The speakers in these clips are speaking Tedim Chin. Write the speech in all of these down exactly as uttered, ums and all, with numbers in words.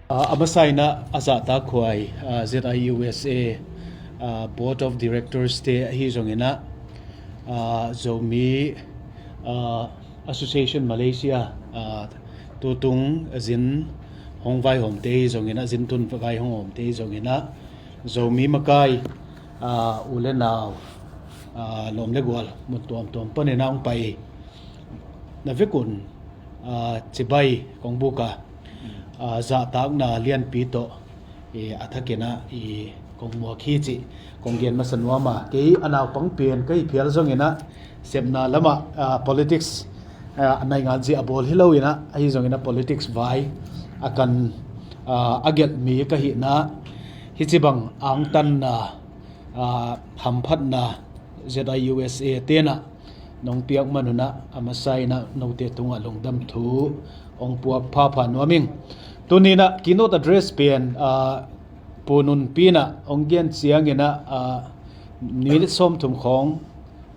A masa inah a zahtakhuai ZIUSA Board of Directors te ahi zonginah Zomi Association Malaysia tutung zin hong vaihawmte hi zonginah, zin tun vaihawmte hi zonginah, Zomi makai u le nau, lawm le gual mun tuamtuam paninah hong pai na vekun cibai kong buka zahtakna lianpi tawh a thakinah kong muak hi cih kong gen masa nuam a. Kei a naupang pen ka hi phial zonginah sepna lamah politics a naingan zia a bawl hi loinah, ahi zonginah politics vai a kan a gelh mi ka hihna, hicibang angtanna, hamphatna ZIUSA tenah nong piak manunah a masa inah note tungah lungdam thu hong puak phapha nuam ing. Tuninah keynote address pen pununpinah hong gen cianginah minit sawmthum khawng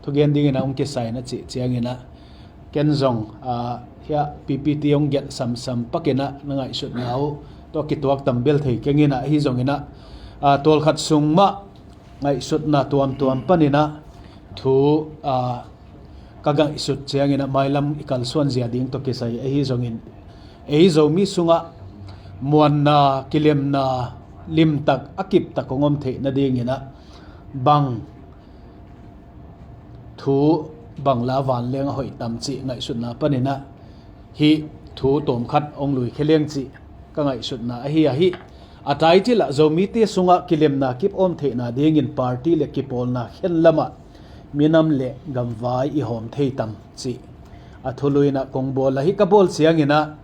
thugen dinginah hong kisai na cih cianginah, ken zong hiah PPT hong gelh samsam pakinah na ngaihsutna uh tawh kituak tambel thei kenginah, ahi zonginah tawlkhat sung mah ngaihsutna tuamtuam paninah thu ka ngaihsut cianginah mailam i kalsuan zia ding tawh kisai ahi zongin, ei Zomi sungah muanna, kilemna limtak a kiptak hong om theih nadinginah bang thu bang la vanleng a hoih tam cih ngaihsutna paninah hih thu tawmkhat hong luikhia leng cih ka ngaihsutna ahi a, hih a title ah Zomite sungah kilemna kip om theihna dingin party le kipawlna khen lamah minam le gamvai i hawm thei tam cih a thuluinah kong bawl a, hih ka bawl cianginah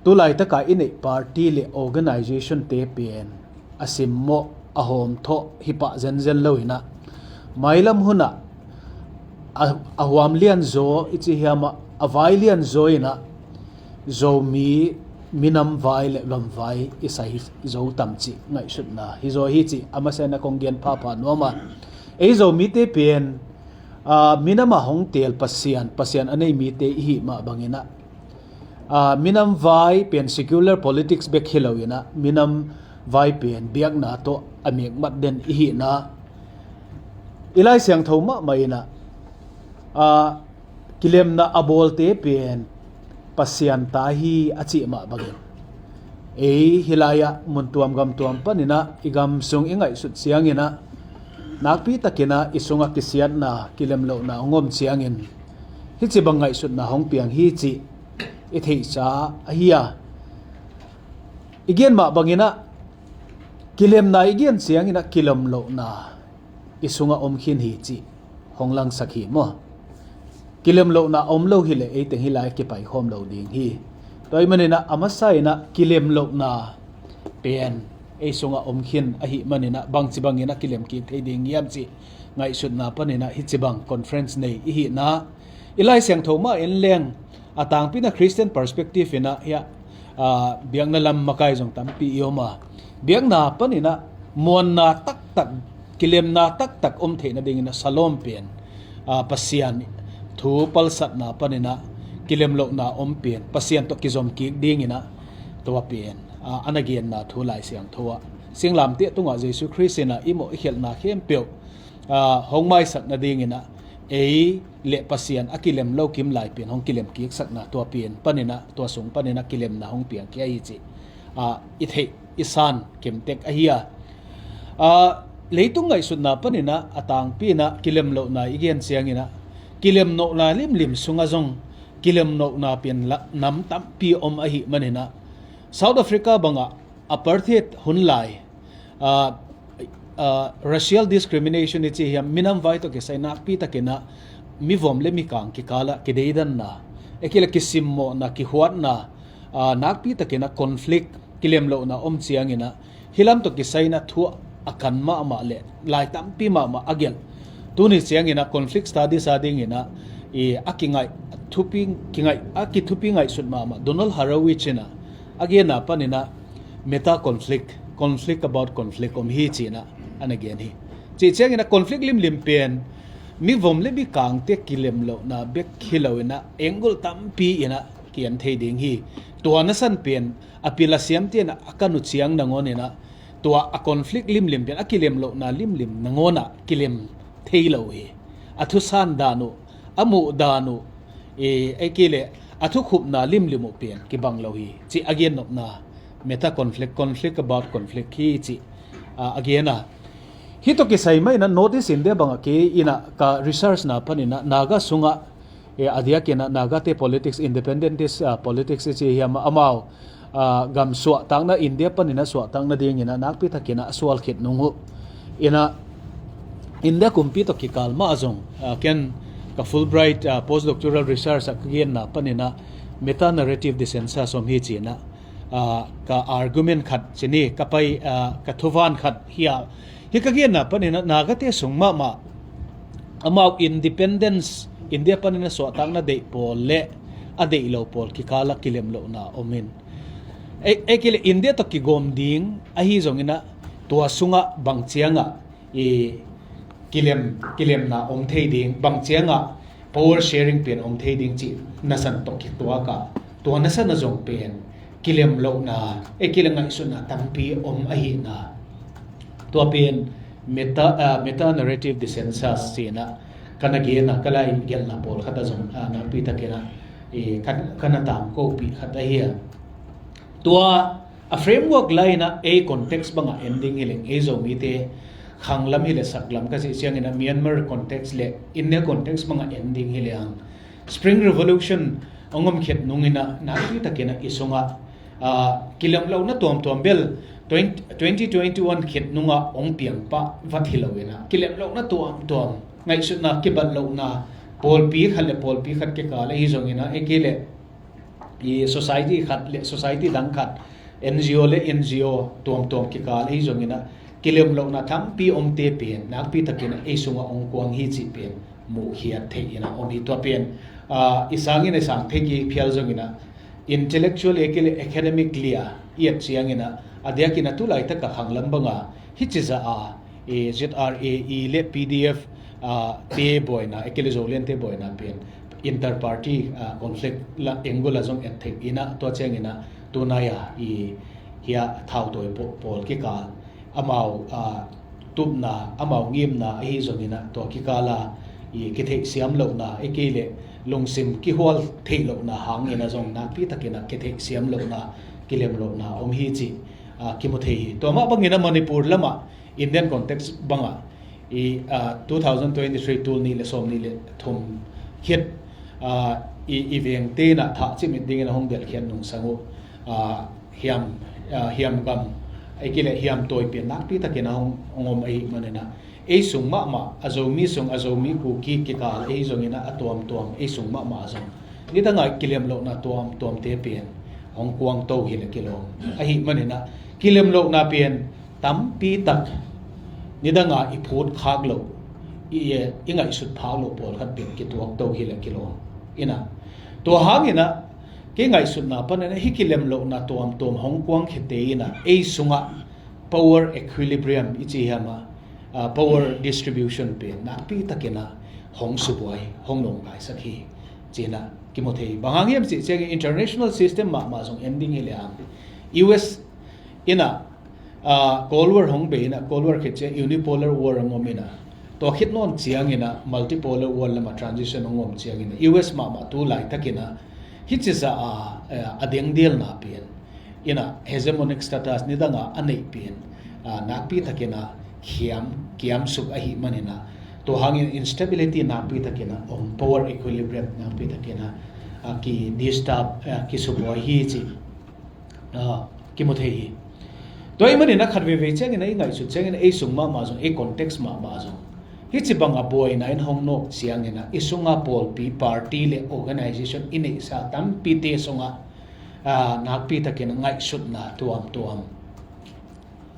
tulaitaka i neih party le organization te pen a simmawh a hawmthawh hi pah zenzen loinah, mailam hunah a huam lianzaw i ci hiamah a vai lianzaw inah Zomi minam vai le gamvai i sai zo tam cih ngaihsutna hi zaw hi cih a masa inah kong gen phapha nuam a. Ei Zomite pen minam a hong teel Pasian, Pasian a nei mite i hih mah banginah minam vai pen secular politics bek hi loinah minam vai pen biakna tawh a mekmat den i hihna, i Lai Siangtho mahmah inah kilemna a bawlte pen Pasian ta hi a cih mah bangin, ei hih lai-ah mun tuam gam tuam paninah i gam sung i ngaihsut cianginah nakpi takinah i sungah kisiatna, kilemlohna hong om ciangin hicibang ngaihsutna hong piang hi cih i theihsa ahi a, i gen mah banginah kilemna i gen cianginah kilemlohna i sungah om khin hi cih hong langsak hi maw? Kilemlohna om lo hileh eiteng hih lai kipaikhawm lo ding hi. Tua ahih maninah a masa inah kilemlohna pen ei sungah om khin ahih maninah bangci banginah kilemkik thei ding hiam cih ngaihsutna paninah hicibang conference nei i hihna, i Lai Siangtho mah en leng a tangpi inah Christian perspective inah hiah biakna lam makai zong tampi i om a, biakna paninah muanna taktak, kilemna taktak om theih nadinginah salawm pen Pasian thu palsatna paninah kilemlohna om pen Pasian tawh kizomkik dinginah tua pen a na genna thu Lai Siangtho ah, singlamteh tungah Jesu Khrist inah i mawh i khialhna khempeuh hong maisak nadinginah ei le Pasian a kilem lo kim lai pen hong kilemkiksakna tua pen paninah, tua sung paninah kilemna hong piangkhia hi cih i theih i san kemtek ahi a, leitung ngaihsutna paninah a tangpi inah kilemlohna i gen cianginah kilemlohna limlim sungah zong kilemlohna pen nam tampi om ahih maninah South Africa bangah apartheid hun lai racial discrimination i ci hiam, minam vai tawh kisai nakpi takinah mivom le mikang kikalah kideidanna, ekila kisimmawhna, kihuatna, nakpi takinah conflict, kilemlohna om cianginah hih lam tawh kisai inah thu a kan mahmah le lai tampi mahmah a gelh tuni cianginah conflict studies a dinginah a kingaih thupi, kingaih a kithupi ngaihsut mahmah Donald Horowitz inah a genna paninah meta conflict, conflict about conflict om hi cinah a na gen hi. Cih cianginah conflict limlim pen mivom le mikangte kilemlohna bek hi loinah angle tampi inah kian thei ding hi. Tua nasan pen a pil a siam tian a kan uh ciang nangawn inah tua a conflict limlim pen a kilem lohna limlim nangawn ah kilem thei lo hi. A thusan dan uh, a muh dan uh, e, ei kei leh a thukhupna limlim uh pen kibang lo hi. Ci a gen nopna, meta conflict, conflict about conflict hi ci, a, a gen a. Hih tawh kisai mah inah North East India bangah kei inah ka research na pan inah Naga sungah, e, a diak inah Nagate politics, independentist, a, politics i ci hiam amau, a, gam suahtakna, India pan inah suahtakna ding inah nakpi tak inah a sual khit nung uh inah India kumpi tawh kikal mah a zong, a, ken ka Fulbright, a, postdoctoral research a ka genna pan inah meta narrative dissensus om hi ci inah, a, ka argument khat ci ni, ka pai, a, ka thuvan khat hi a, hi ka genna pan inah Nagate sung mahmah amau independence, India pan inah suahtakna deih pawl le a deih lo pawl kikal ah kilem lohna om in, ei, ei kei leh India tawh kigawm ding ahi zong inah tua sungah bang ciangah i kilem, kilemna om thei ding, bang ciangah power sharing pen om thei ding cih nasan tawh kituak a, tua nasan a zong pen kilem lohna, ei kei leh ngaihsutna tampi om ahihna. Tua pen meta, a, meta narrative dissensus ci inah ka na gen a, ka lai gelhna pawlkhat a zong, a, nakpi tak inah, i, ka, ka na tangkopih khat ahi a. Tua a framework lai inah ei context bangah en ding hi leng, ei Zomite khanglam hi leh saklam ka cih ciang inah Myanmar context le India context bangah en ding hi leng, Spring Revolution hong om khit nung inah nakpi tak inah i sungah, a, kilem lohna tuamtuam bel twenty, twenty twenty-one khit nungah hong piang pah vat hi lo inah kilem lohna tuamtuam, ngaihsutna kibat lohna, pawlpi khat le pawlpi khat kikal ahi zong inah, ei kei leh i society khat le society dang khat, N G O le N G O tuamtuam kikal ahi zong inah kilem lohna tampi omte pen nakpi tak inah ei sungah hong kuang hi cih pen muhkhiat theih inah om hi. Tua pen, a, i sang inah i sang thei kei phial zong inah intellectual, ei kei leh academic lia i et ciang inah a diak inah tu laitak a khanglam banga hih ci zah a, e, Z R A E le P D F, a, te buaina, ei kei leh Zolian te buaina pen inter party, a, conflict la angle a zong et theih inah, tua ciang inah tunai a i hia thautawi paw-, pawl kikal amau, a, tupna, amau ngimna ahi zong inah tua kikal a i kitheihsiam lohna, ei kei leh lungsim kihual theih lohna hang inah zong nakpi tak inah kitheihsiam lohna, kilem lohna om hi cih, a, kimu thei hi. Tua mah bang inah Manipur lamah Indian context bangah i, a, two thousand twenty-three, tul nih le sawm nih le thum khit, a, i, i vengte inah thah cimit ding inah hong delhkhiat nungsang uh, a, hiam, a, hiam gam, ei kei leh hiam tawi pen nakpi tak inah hong, hong om ahih man inah ei sung mahmah, a Zomi sung, a Zomi Kuki kikal ahi zong inah a tuamtuam ei sung mahmah a zong nidang a kilem lohna tuamtuamte pen hong kuang to hi leh kilawm ahih man inah kilem lohna pen tampi tak nidang a i phut khak loh, i, i ngaihsut phak loh pawlkhat pen kituak to hi leh kilawm inah. Tua hang inah kei ngaihsutna pan inah hih kilem lohna tuamtuam hong kuang khite inah ei sungah power equilibrium i ci hiam a, a, power distribution pen nakpi tak inah hong subuai, hong nawngkaisak hi ci inah kimu thei. Bang hang hiam cih ciangin international system mahmah zong en ding hi leh hang, U S inah, a, Cold War hong bei inah, Cold War khit ciang unipolar war hong om inah, tua khit nawn ciang inah multipolar war lamah transition hong om ciang inah U S mahmah tu laitak inah hih ci zah a, a, a dengdelna pen inah hegemonic status nidang a a neih pen, a, nakpi tak inah khiam, kiamsuk ahih man inah tua hangin instability nakpi tak inah om, power equilibrium nakpi tak inah, a, ki disturb, a, kisubuai hi cih, a, kimu thei hi. Tua ahih man inah khat veivei ciang inah i ngaihsut ciang inah ei sung mahmah zong, ei context mahmah zong hih ci bang a buaina in hong nawk ciang inah i sungah pawlpi, party le organization i neihsa tampite sungah, a, nakpi tak inah ngaihsutna tuamtuam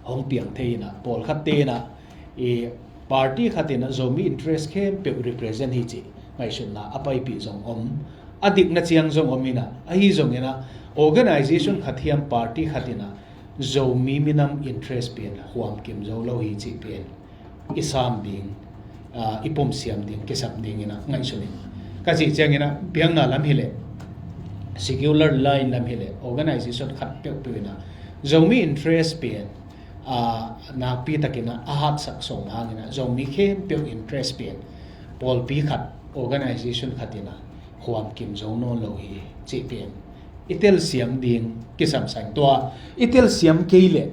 hong piang thei inah, pawlkhatte inah i party khat inah Zomi interest khempeuh represent hi cih ngaihsutna a paipih zong om, a dikna ciang zong om inah, ahi zong inah organization khat hiam party khat inah Zomi minam interest pen huamkim zo lo hi cih pen i sam ding, a, i pumsiam ding, kisap ding inah ngaihsun in. Ka cih ciang inah biakna lam hi leh secular line lam hileh organization khat peuhpeuh inah Zomi interest pen a nakpi takinah a hatsak sawm hanginah Zomi khempeuh interest pen pawlpi khat, organization khat inah huamkim zo nawn lo hi cih pen i telsiam ding kisam saing tua. I telsiam kei leh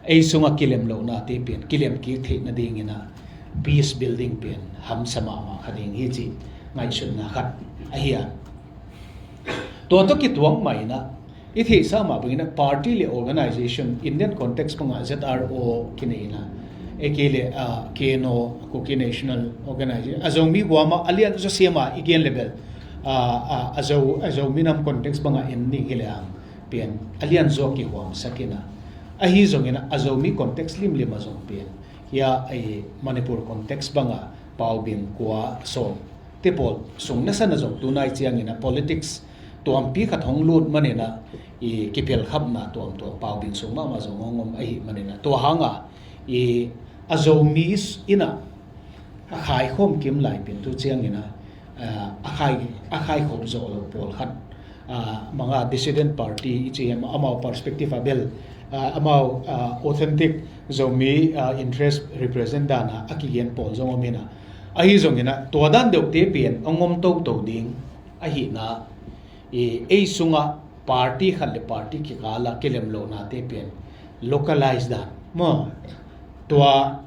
ei sungah kilem lohnate pen kilem kik theih nadinginah peace building pen hamsa mahmah kha ding hi cih ngaihsutna khat ahi a. Tua tawh kituak mah inah i theihsa mah banginah party le organization Indian context bangah Z R O kinei inah, ei kei le K N O, Kuki National Organization, a Zomi huamah a lian zaw siamah i gen le bel a Zo, a Zomi nam context bangah en ding hi le ang pen a lian zaw kihuamsak inah, ahi zonginah a Zomi context limlim a zong pen hia ei Manipur context bangah paubing kua sawm te pawl sung nasan a zong tunai cianginah politics tuampi khat hong lut maninah i kipelkhapna tuamtuam paubing sung mahmah zong hong om ahi maninah tua hanga i a Zomi inah a khaikhawm kim lai pen tu cianginah a khai, a khaikhawm zawh lo pawlkhat, manga dissident party i ci hiam, amau perspective a bel amau authentic Zomi interest represent dana a kigen pawl zong om inah, ahi zonginah tua dan deuhte pen a ngom toto ding ahihna i ei sungah party khat le party kikala kilem lohnate pen localize dan maw? Tua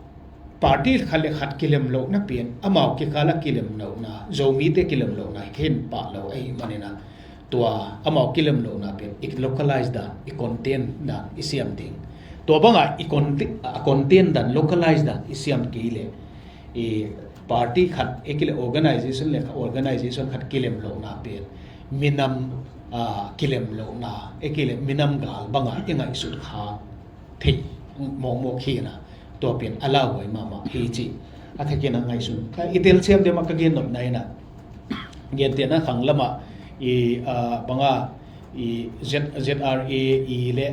party khat le khat kilem lohna pen amau kikala kilem lohna, Zomite kilem lohna khin pah lo ahi maninah tua amau kilem lohna pen i localize dan, i contain dan i siam ding. Tua bangah i conti-, a contain dan, localize dan i siam kei le i party khat, ei kei le organization le organization khat kilem lohna pen minam kilem lohna, ei kei le minam gal bangah i ngaihsut kha thei mawkmawk hi inah tua pen a lauhuai mahmah hi cih a thakin a ngaihsun i telsiam deuh mah ka gen nopna inah, gentehna khang lamah i banga i Z, Z R A i le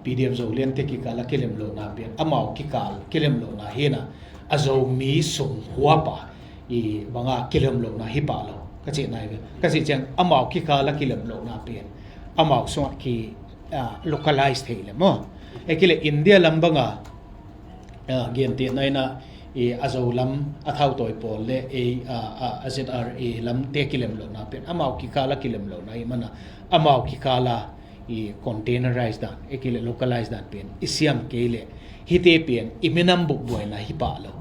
P D F Zoland te kikala kilem lohna pen amau kikal kilem lohna hi inah a Zomi sung huapa i banga kilem lohna hi pah lo ka cih nai ve. Ka cih ciang amau kikala kilem lohna pen amau sungah ki localize thei le maw? Ei kei le India lam banga gentehna inah i a Zo lam a thautawi pawl le ei a Z R A lam te kilem lohna pen amau kikala kilem lohna i mana amau kikala i containerize dan, ei kei le localize dan pen i siam kei le hite pen i minam bukbuaina hi pah lo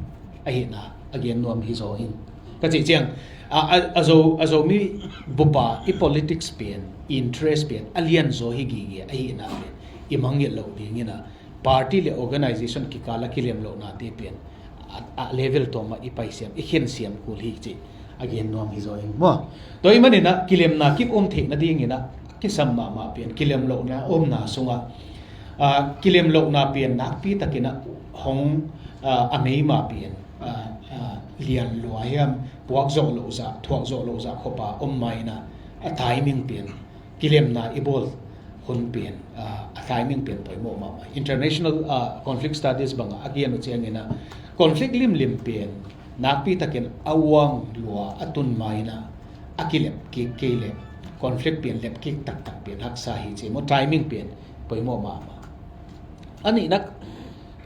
ahihna a gen nuam hi zaw in. Ka cih ciang a, a, a Zo, a Zomi bupa i politics pen, i interest pen a lian zaw hi gige ahihna pen i mangngilh loh dinginah party le organization kikala kilem lohnate pen a, a level tuamah i paisiam, i khensiam kul hi cih a gen nuam hi zaw in maw? Tua i maninah kilemna kip om theih nadinginah kisam mahmah pen kilem lohna omna sungah kilem lohna pen nakpi takinah hong a meima pen lian lua hiam, puak zawh loh zah, thuak zawh loh zah khopa om ma inah a timing pen kilemna i bawl hun pen a timing pen poimawh mahmah. International conflict studies bangah a gen uh cianginah conflict limlim pen nakpi takin a uang lua a tun ma inah a kilep kik kei le conflict pen lep kik taktak pen haksa hi ci maw, timing pen poimawh mahmah. A nihna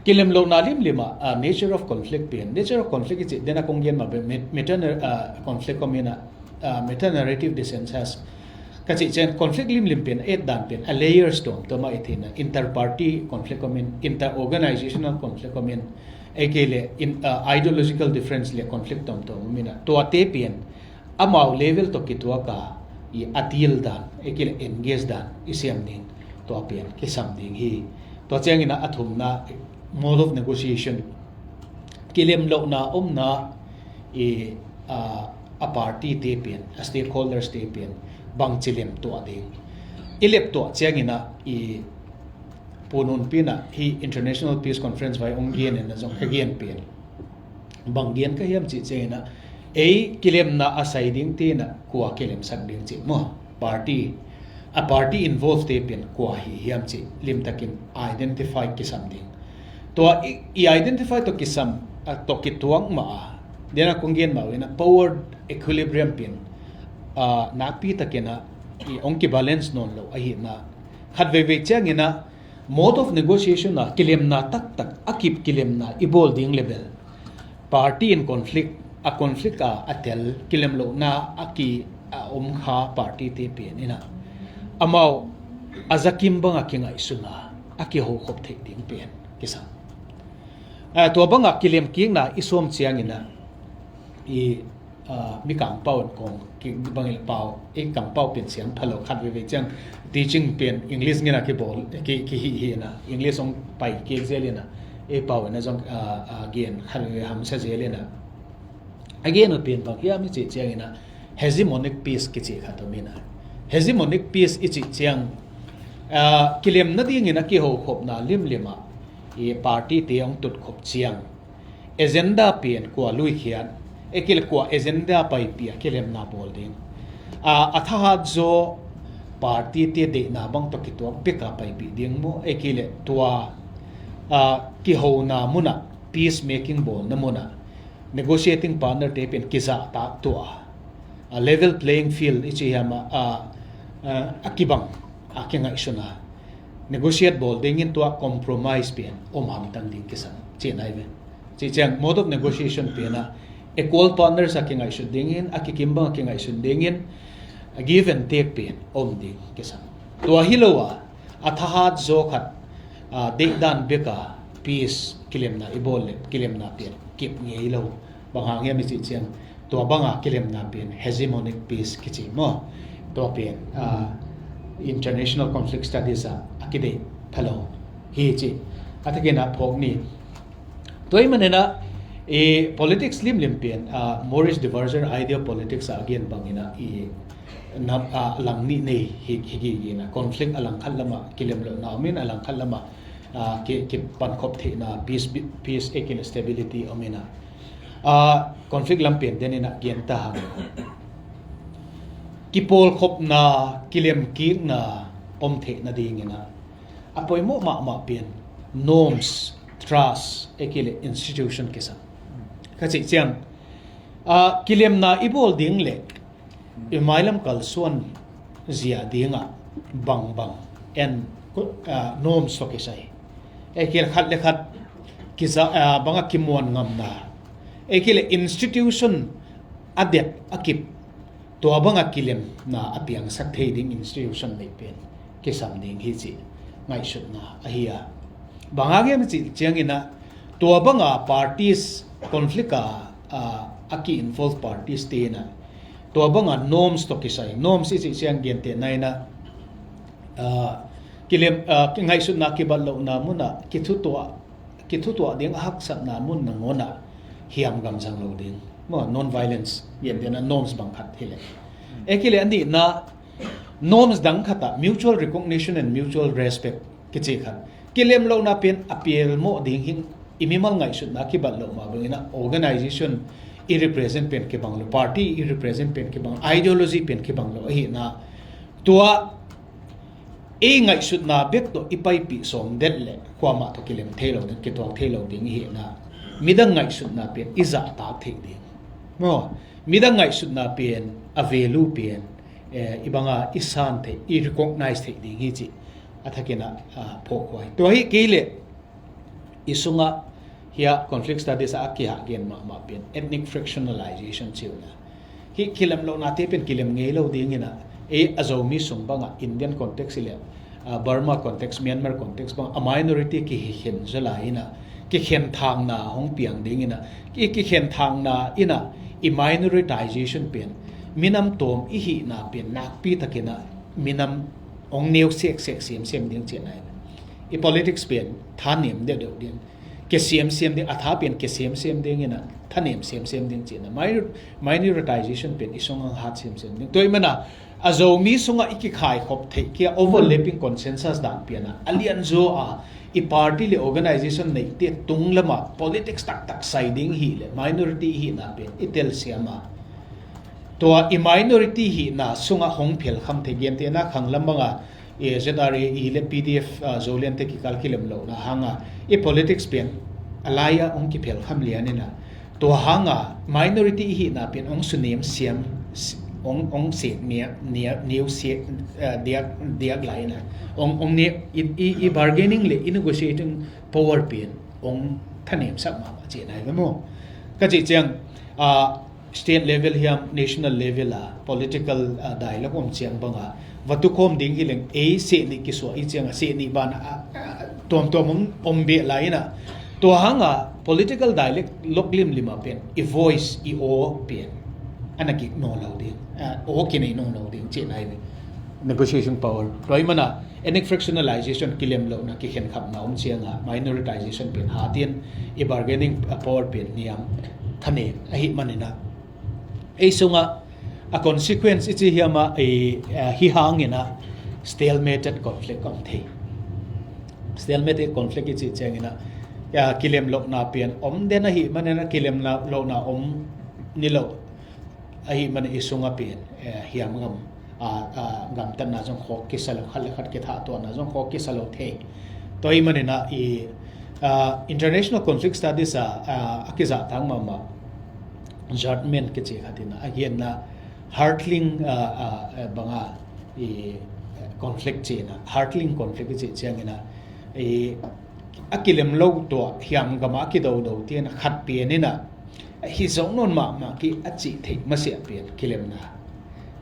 kilem lohna limlim ah nature of conflict pen, nature of conflict i cih dena kong gen mah pen meta conflict om inah meta narrative dissensus ka cih ciang conflict limlim pen a et dan pen a layers tuamtuam ah i theihna, inter party conflict om in, inter organizational conflict om in, ei kei le ideological difference le conflict tuamtuam om inah tuate pen amau level tawh kituaka i a deal dan, ei kei le engage dan i siam ding, tua pen kisam ding hi. Tua cianginah a thumna mode of negotiation, kilem lohna omna i a party te pen, a stakeholders te pen bangci lem tuah ding. I lep tuah cianginah i pununpinah hi International Peace Conference vai ong gen inah zong ka gen pen bang gen ka hiam cih cianginah ei kilemna a sai ding tinah kua kilemsak ding cih maw, party a party involve te pen kua hi hiam cih limtakin identify kisam ding. Tua i, i identify tawh kisam tawh kituak mah a dena kong gen mah uh inah power equilibrium pen nakpi takinah i hong kibalance nawn lo ahihna. Khat veivei ciangin ah mode of negotiation ah kilemna taktak a kip kilemna i bawl ding le bel party in conflict, a conflict a a tel kilem lohna a ki a om kha party te pen in ah amau a zakim bang a kingaihsun a a kihokhop theih ding pen kisam. Ah, tua bang a kilem kikna i sawm ciangin ah i ah, mi kangpau in kong ki bangin pau, i kangpau pen siam phalo khat veivei ciang teaching pen English ngina kibawl, ki, ki hi hi na, English hong pai kik zel ina, i pau ina zong, ah, ah, gen khat veivei hamsa zel ina. A gen uh pen bang hiam i cih ciang ina, hegemonic peace kici khat om ina. Hegemonic peace i cih ciang, ah, kilem nading ina kihokhopna limlim ah, i party te hong tutkhop ciang, agenda pen kua luikhiat, e kile kua agenda paipih a kilemna bawl ding. A, a thahat zaw party te deihna bang tawh kituak bek a paipih ding maw, e kile tua, a, kihona munah, peace making bawlna munah, negotiating partner te pen kizahtak tuah a, a level playing field i ci hiam a, a, a, a kibang a kingaihsun a, negotiate bawl dingin tua compromise pen om hamtang ding kisam. Cih nai ve. Cih ciang mode of negotiation pen a equal partners a kingaihsun dingin, a kikim bang a kingaihsun dingin, a give and take pen om ding kisam. Tua hi lo a, a thahat zaw khat, a, deihdan bek a peace kilemna i bawl le kilemna pen kip ngei lo. Bang hang hiam i cih ciang tua bang a kilemna pen hegemonic peace kici maw. Tua pen, ah, international conflict studies ah a kideih phalo hi ci. A thakin ah phawk ni. Tua i manin ah i politics limlim pen, ah, Maurice de Verger idea of politics ah a gen bangin ah i nam, ah, lang nih nei hi, hi gigin ah conflict a lang khat lamah kilem lohna om in a lang khat lamah, ah, ki, kipankhop theihna peace, peace e kile stability om in ah. Ah, conflict lam pen den in ah gen ta hang. Kipawlkhopna, kilemkikna om theih nadingin ah a poimawh mahmah pen norms, trust, e kile institution kisam. Ka cih ciang, ah, kilemna i bawl ding le i mailam kalsuan zia dingah bangbang en, ah, norms tawh kisai. E kile khat le khat kiza, ah, banga kimuan ngamna. E kile institution a det a kip tua banga kilemna a piangsak thei ding institution neih pen kisam ding hi cih ngaihsutna ahi a. Bang hang hiam i cih ciangin ah tua banga parties conflict a, a, a ki-involve parties te in ah tua banga norms tawh kisai, norms i cih ciang gentehna in ah, ah, kilem, ah, ngaihsutna kibat lohna munah kithutuah, kithutuah ding a haksatna mun nangawnah hiam gamzang lo ding maw, non-violence, gentehna norms bang khat hi leh. E kile a nihna norms dang khatah mutual recognition and mutual respect kici khat. Kilem lohna pen a pialmawh ding hi. I mimal ngaihsutna kibat loh mah bangin ah organization i represent pen kibang lo, party i represent pen kibang lo, ideology pen kibang lo ahihna. Tua i ngaihsutna bek tawh i paipih sawm det le kuamah tawh kilem thei lo ding, kituak thei lo ding ihihna. Midang ngaihsutna pen i zahtak theih ding maw, midang ngaihsutna pen a value pen, eh, i banga i san theih, i recognize theih ding hi cih a thakin ah, ah, phawkhuai. Tua hi kei le i sungah hia conflict studies ah a kihah gen mahmah pen ethnic fractionalization ci uh na. Hih kilem lohnate pen kilem ngei lo dingin ah, ei a Zomi sung bangah Indian context i le, ah, Burma context, Myanmar context bang a minority kihikhen zaw lai in ah, kikhen thakna hong piang dingin ah, i kikhen thakna in ah i minoritization pen minam tawm i hihna pen nakpi takin ah minam hong neu seksek semsem ding cihna in ah i politics pen thanem deuhdeuh ding, kisiamsiam ding, a tha pen kisiamsiam dingin ah thanem siamsiam ding cihna. Minor-, minoritization pen i sungah hat siamsiam ding. Tua i mana a Zomi sungah i kikhaikhop theih kia overlapping consensus dan pian ah a lianzaw a i party le organization neihte tung lamah politics taktak sai ding hi le minority hihna pen i telsiam a, tua i minority hihna sungah hong phelkham thei, gentehna khanglam banga, eh, Z R A E le P D F, ah, Zoliante kikal kilem lohna hanga i politics pen a lai-ah hong kiphelkham lian in ah, tua hanga minority i hihna pen hong sunem siam, si-, ong, ong set niak, niak, niu set, eh, diak, diak lai na. Ong, ong niak, i, i, i bargaining le, i negotiating power pen ong thanemsak mahmah cihna hi ve maw. Ka cih ciang, ah, state level hiam, national level a political, ah, dialogue om ciang banga va tukhawm ding hi leng, ei seh nih kisuah i ciang a seh nih ban a, ah, tuamtuam om, om beh lai ina. Tua hanga political dialogue lok limlim a pen i voice, i aw pen ana kik nawn lo ding, ah, aw kinei nawn lo ding cihna hi ve. Negotiation power. Tua i mana ethnic fractionalization, kilem lohna, kikhen khapna om cianga minoritization pen hatin i bargaining power pen niam thane ahi manina. Ei sunga a consequence i ci hiama, eh, hi hangina stalemated conflict om thei. Stalemated conflict i ci ciangina, ah, kilem lohna pen om den ahi manina, kilem lohna om ni lo ahi mana i sunga pen, eh, hiam gam, ah, ah, gamtatna zong khawk kisa lo, khat le khat kithahtuahna zong khawk kisa lo thei. Tua i manina i, ah, international conflict studies a, ah, a kizahtak mahmah German kici khatina a genna Hartling, ah, ah, eh, banga i, eh, conflict cihna, Hartling conflict i cih ciangina i a kilem lo tua hiam gama a kidodo tina khat pianina hi zo nawn mahmah ki a cih theih masiah pian kilemna,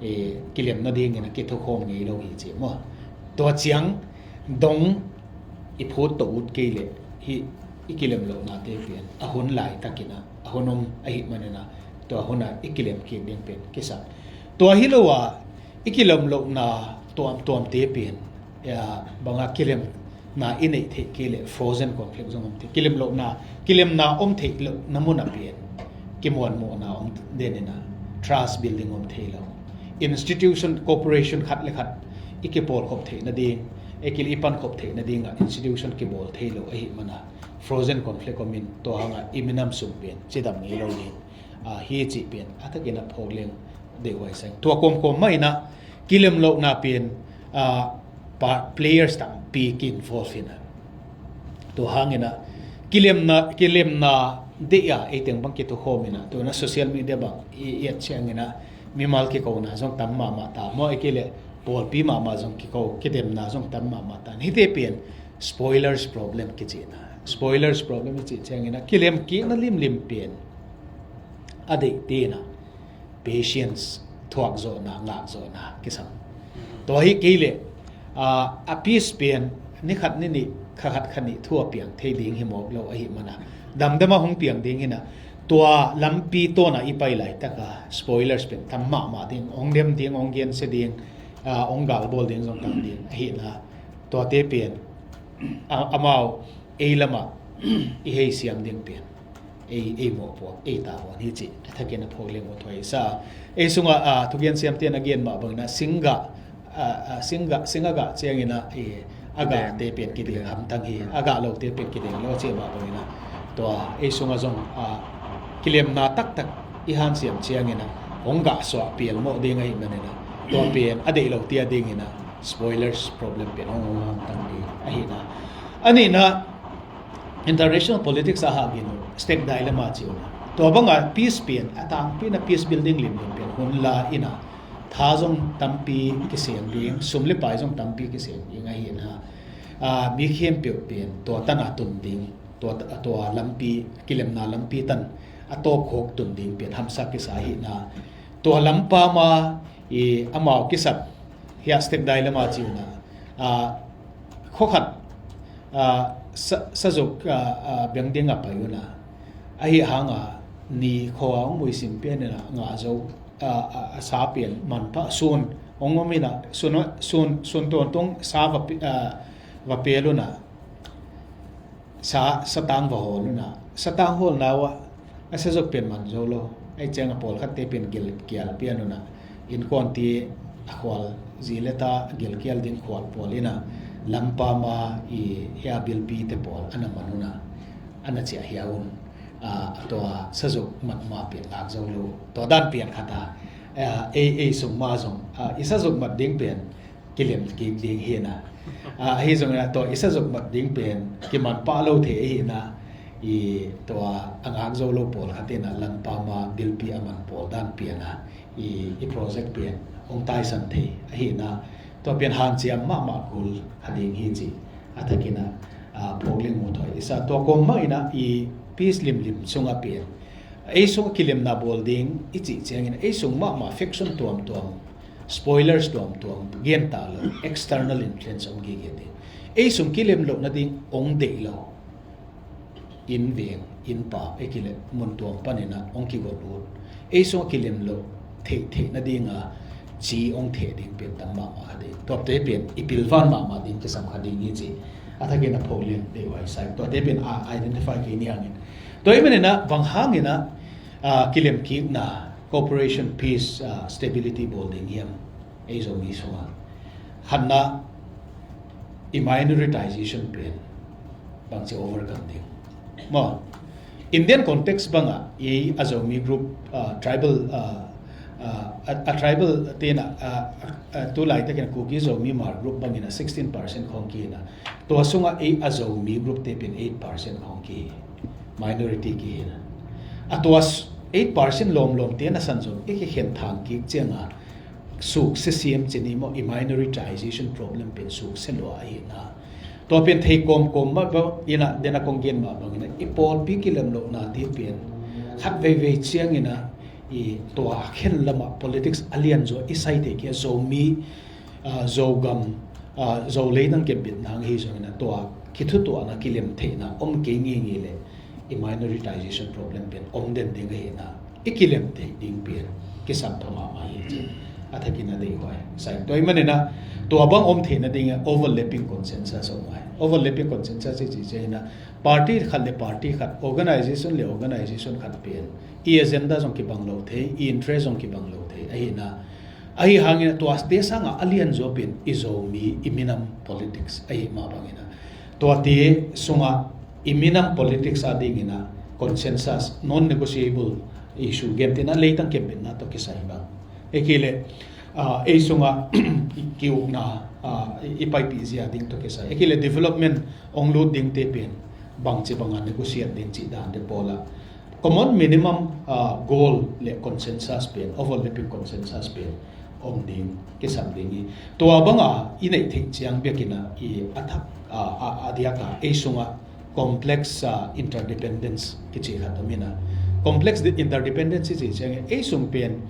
eh, kilemna dingin a kithukhawm ngei lo hi ci maw. Tua ciang dong i phut to ut kei leh hi i kilem lohnate pian a hun laitakin a hun om ahi manina tua huna i kilem kik ding pian kisa. Tua hi lo a i kilem lohna tuamtuamte pian, ya, banga kilemna i neih theih kei leh frozen conflict zong om thei. Kilem lohna, kilemna om theih lohna muna pian kimuanmuhna om denina trust building om thei lo. Institution, corporation khat le khat i kipawlkhop theih nading, i kil i pankhop theih nadinga institution kibawl thei lo ahi mana frozen conflict omin tua hanga i minam sung pian cidam ngei lo ding, ah, hi cih pian a takin a phawk leng deihhuai sa ing. Tua kawmkawm mah ina kilem lohna pian, ah, pa, players tampi ki-involve ina. Tua hangina kilemna, kilemna deih a eiteng bang kithukhawm ina, tua na social media bang i, i et ciangina mimal kikona zong tam mahmah ta maw, i kei leh pawlpi mahmah zong kiko, kidemna zong tam mahmah ta. Hite pian spoilers problem kicihna. Spoilers problem i cih ciangina kilem kikna limlim pian a deih tina patience, thuak zawhna, ngak zawhna kisam. Tua hi kei leh, ah, a peace pian ni khat ni nih, kha khat kha nih thu a piang thei ding hi mawk lo ahi mana damdama hong piang ding hina, tua lampi tawna i pai laitaka spoilers pen tam mahmah ding, hong dem ding, hong gensia ding, ah, hong galbawl ding zong tam ding ahina, tuate pian, ah, amau ei lama i hei siam ding pian ei, ei mawhpuak, ei tavuan hi cih a thakin a phawk leng uh thuai sa. Ei sunga, ah, thugen siamte na gen mah bangina singgah, ah, ah, singgah, sing a gah ciangina, eh, a gahte pian kideng hamtang hi, a gah lote pian kideng lo cih mah bangina tua ei sunga zong, ah, kilemna taktak i hansiam ciangina hong gah suah pial mawh ding ahi manina tua pian a deih lo tia dingina spoilers problem pian hong hong hamtang ding ahina. A nihna international politics a hahgin uh stake dilemma ci uh na. Tua banga peace pian a tangpi na peace building limlim pian hun la ina tha zong tampi kiseng ding, sum le pai zong tampi kiseng ding ahina. Ah, mi khempeuh pian tua tana tun ding, tua, tua lampi, kilemna lampi tan a tawpkhawk tun ding pian hamsa kisa ahina. Tua lampa ma i amau kisap hiah stake dilemma ci uh na. Ah, khua khat, ah, sa, sazuk, ah, ah, beng ding a pai uh na. Ahi hanga ni khua hong muisim pian ina ngah zo, ah, ah, a sa pian manpha sun hong om ina sun, sun, sun tawntung sa va pi-, ah, va pel uh na. Sa, satang va hawl uh na. Satang hawlna uh ah a sazuk pian man zo lo. Ahi cianga pawlkhatte pian gilkial pian uh na. Innkuanti a khual zi le ta gilkial ding khual pawl ina lampa ma i hia bilpite pawl ana man uh na. Ana ciah hia un. Ah, tua sazuk mat ma pian ngak zo lo. Tua dan pian khata, ah, ei, ei sung ma zong, ah, i sazuk mat ding pian kilem kik ding hina. Ah, ahi zongina tua i sazuk mat ding pen kiman pah lo thei ahina. I tua a ngak zo lo pawlkhat in a Lamka ma bilpi a man pawl dan pian a, i, i project pian hong taisan thei ahi na, tua pian hanciam mahmah kul kha ding hi ci. A thakin a, a, phawk leng mu thoi i sa. Tua kawm mah in a i peace limlim sungah pian, ei sungah kilemna bawl ding i cih ciangin ei sung mahmah faction tuamtuam, spoilers tuamtuam gen ta lo, external influence om gige ding. Ei sung kilem loh nading ong deih lo inn veng, inn pa, ei kilem mun tuam panin a ong kigot ut. Ei sung a kilem loh theih theih nading a ci ong theh ding pian tam mahmah kha ding. Tuate pian i pilvan mahmah ding kisam kha ding hi ci. A thakin a phawk leng deih huai sa ing. Tuate pian a identify kei ni hangin, tua i manin a bang hangin a, a, kilem kikna, cooperation, peace, a, stability bawl ding hiam ei Zomi sungah? Khatna, i minoritization pen bangci overcome ding maw? Indian context bangah i a Zomi group, a, tribal, a, a, a, a tribal tena, a, a, a, tu laitakin a Kuki Zomi Hmar group bangin a sixteen percent khawng kihi na, tua sungah ei a Zomi group te pen eight percent khawng kihi, minority kihi na. A tua s-, eight percent lawmlawm te na san zong i kikhen thang kik cianga suk sisiam cini maw, i minoritization problem pen suk se lua ahi na. Tua pen thei kawmkawm mah bang ina, dena kong gen mah bangina i pawlpi kilem lohna te pen khat veivei ciangina i tua khen lamah politics a lian zaw i sai thei kia, Zomi, a, Zogam, a, Zolei nang kembit nang hi zongina tua kithutuahna kilem theihna om kei ngeingei le i minoritization problem pen om den ding ahi na, i kilem theih ding pian kisam pha mahmah hi ci. A thakin a deih huai sa ing. Tua i manina tua bang om theihna dingin overlapping consensus om huai. Overlapping consensus i ci ciangina party khat le party khat, organization le organization khat pian i agenda zong kibang lo thei, i interest zong kibang lo thei ahi na. Ahi hangin tuate sangah a lian zaw pian i Zomi i minam politics ahi mah bangina, tuate sungah i minam politics a dingina consensus, non-negotiable issue, gentehna leitang kembitna tawh kisai bang, ei kei le, a, ei sungah i kiukna, a, i, i paipih zia ding tawh kisai, ei kei le development ong lut dingte pen bangci banga negotiate ding cih dante pawlah common minimum, a, goal le consensus pen, overlapping consensus pen om ding kisam ding hi. Tua banga i neih theih ciang biakina i a thak, a, a, a diaka ei sungah complex, a, interdependence kici khat om ina. Complex di-, interdependence i ci ciangin ei sung pen,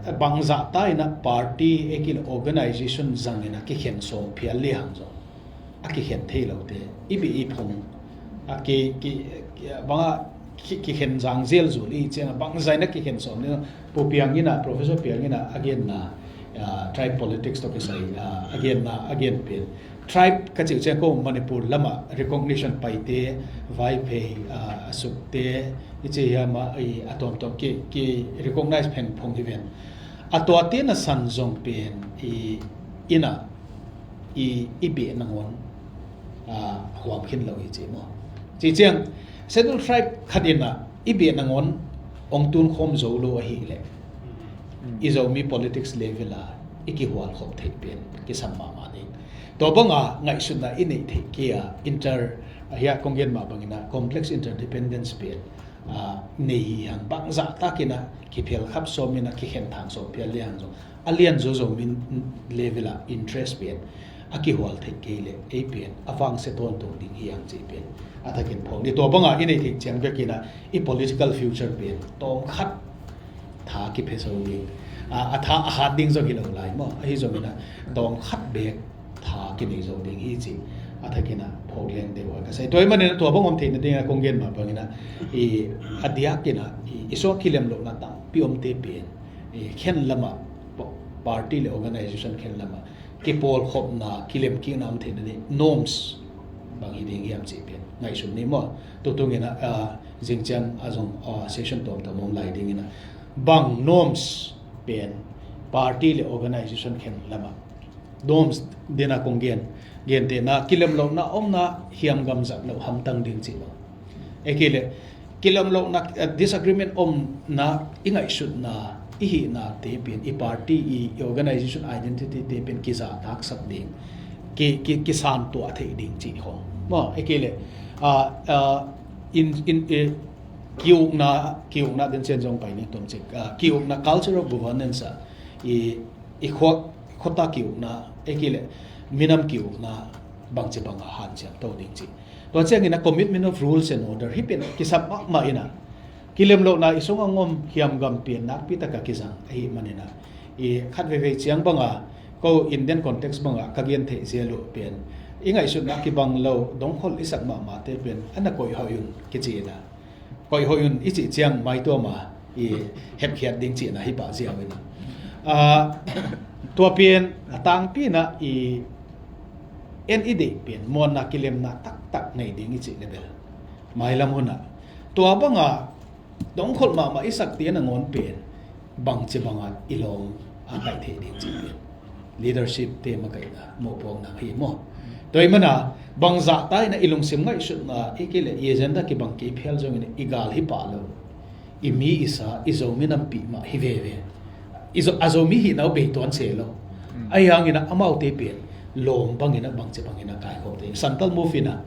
a, bangzah ta ina party, ei kei le organization zangina kikhen sawm phial le hang zong a kikhen thei lote, i bih i phung a ki, ki, ki, banga ki, kikhen zang zelzul i cianga bangzaina kikhen sawm ding. Pu Piang ina, Professor Piang ina a genna, a, tribe politics tawh kisai, a, a genna a gen pen tribe ka cih ciang ko Manipur lama recognition paite, Vaiphei, a, a Sukte i ci hiama i a tuamtuam ki, ki recognize pheng phung hi ven. A tuate na san zong pen i ina i, i beh nangawn, a, huam khin lo hi ci maw? Ci ciang Scheduled Tribe khat ina i beh nangawn ong tunkhawm zo lo ahileh i Zomi politics level a i kihual khop theih pen kisam mahmah ding. Tua banga ngaihsutna i neih theih kia inter, a, hia kong gen mah bangina complex interdependence pen, a, nei hi hang, bangzah takina kiphel khap sawmina kikhen thang sawm phial le hang zong a lian zawzaw min level a interest pen a kihual theih kei le ei pen a vangsia tawntung ding hi hang cih pen a thakin phawk ni. Tua banga i neih theih ciang bekina i political future pen tawmkhat tha kiphia zo ding, a, a tha a hat ding zong hi lo lai maw? Ahi zongina tawmkhat bek tha kinei zo ding hi ci a thakina phawk leng deuh a ka sai. Tua i manina tua bang om theihna dingina kong gen mah bangina i a diakina i, i suak kilem lohna tampi omte pen i khen lama, party le organization khen lama kipawlkhopna, kilemkikna om theihna ding norms bang hi ding hiam cih pen ngaihsun ni maw? Tutungina, a, zingciang a zong, a, session tuamtuam om lai dingina bang norms pen party le organization khen lama norms dena kong gen, gentehna kilem lohna omna hiam gamzat loh hamtang ding cih lo. Ei kei le kilem lohna, eh, disagreement omna i ngaihsutna i hihna te pen i party i, i organization identity te pen kizahtaksak ding, ki, ki, kisantuah theih ding cih khong maw? Ei kei le, ah, ah, in, in, eh, kiukna, kiukna den cian zong pai ni tom cik. Ah, kiukna culture of governance ah, i, i khua, khuata kiukna, ei kei le minam kiukna bangci banga hanciam to ding ci. Tua ciangin a commitment of rules and order, hih pen kisap mahmah in a, kilem lohna i sungah ngom hiam gam pen nakpi taka kizang ahih manin a, i khat veivei ciang banga, ko Indian context banga ka gen theih zel uh pen, i ngaihsutna kibang lo, dongkhol i sak mahmahte pen, a na koih hoih un kici in a, koih hoih un i cih ciang maituama i hepkhiat ding cihna hi pah ziau in a. Ah, tua pen a tangpi in a i en i deih pen, muanna kilemna taktak nei ding i cih le bel. Mailam hunah. Tua banga dongkhol mahmah i sakte nangawn pen bangci banga i lawm a kaih theih ding cih pen leadership te makaihna mohpuakna hi maw? Tua i mana bangzah ta in a i lungsim ngaihsutna i kei le i agenda kibang kei phial zongin i gal hi pah lo. I mi i sa, i Zomi nampi mah hi veve. I Zo, a Zomi hihna uh bei tuan se lo. Ahi hangin a amaute pen lawm bangin a bangci bangin a kaikhawm te. Chantal Mouffe in a,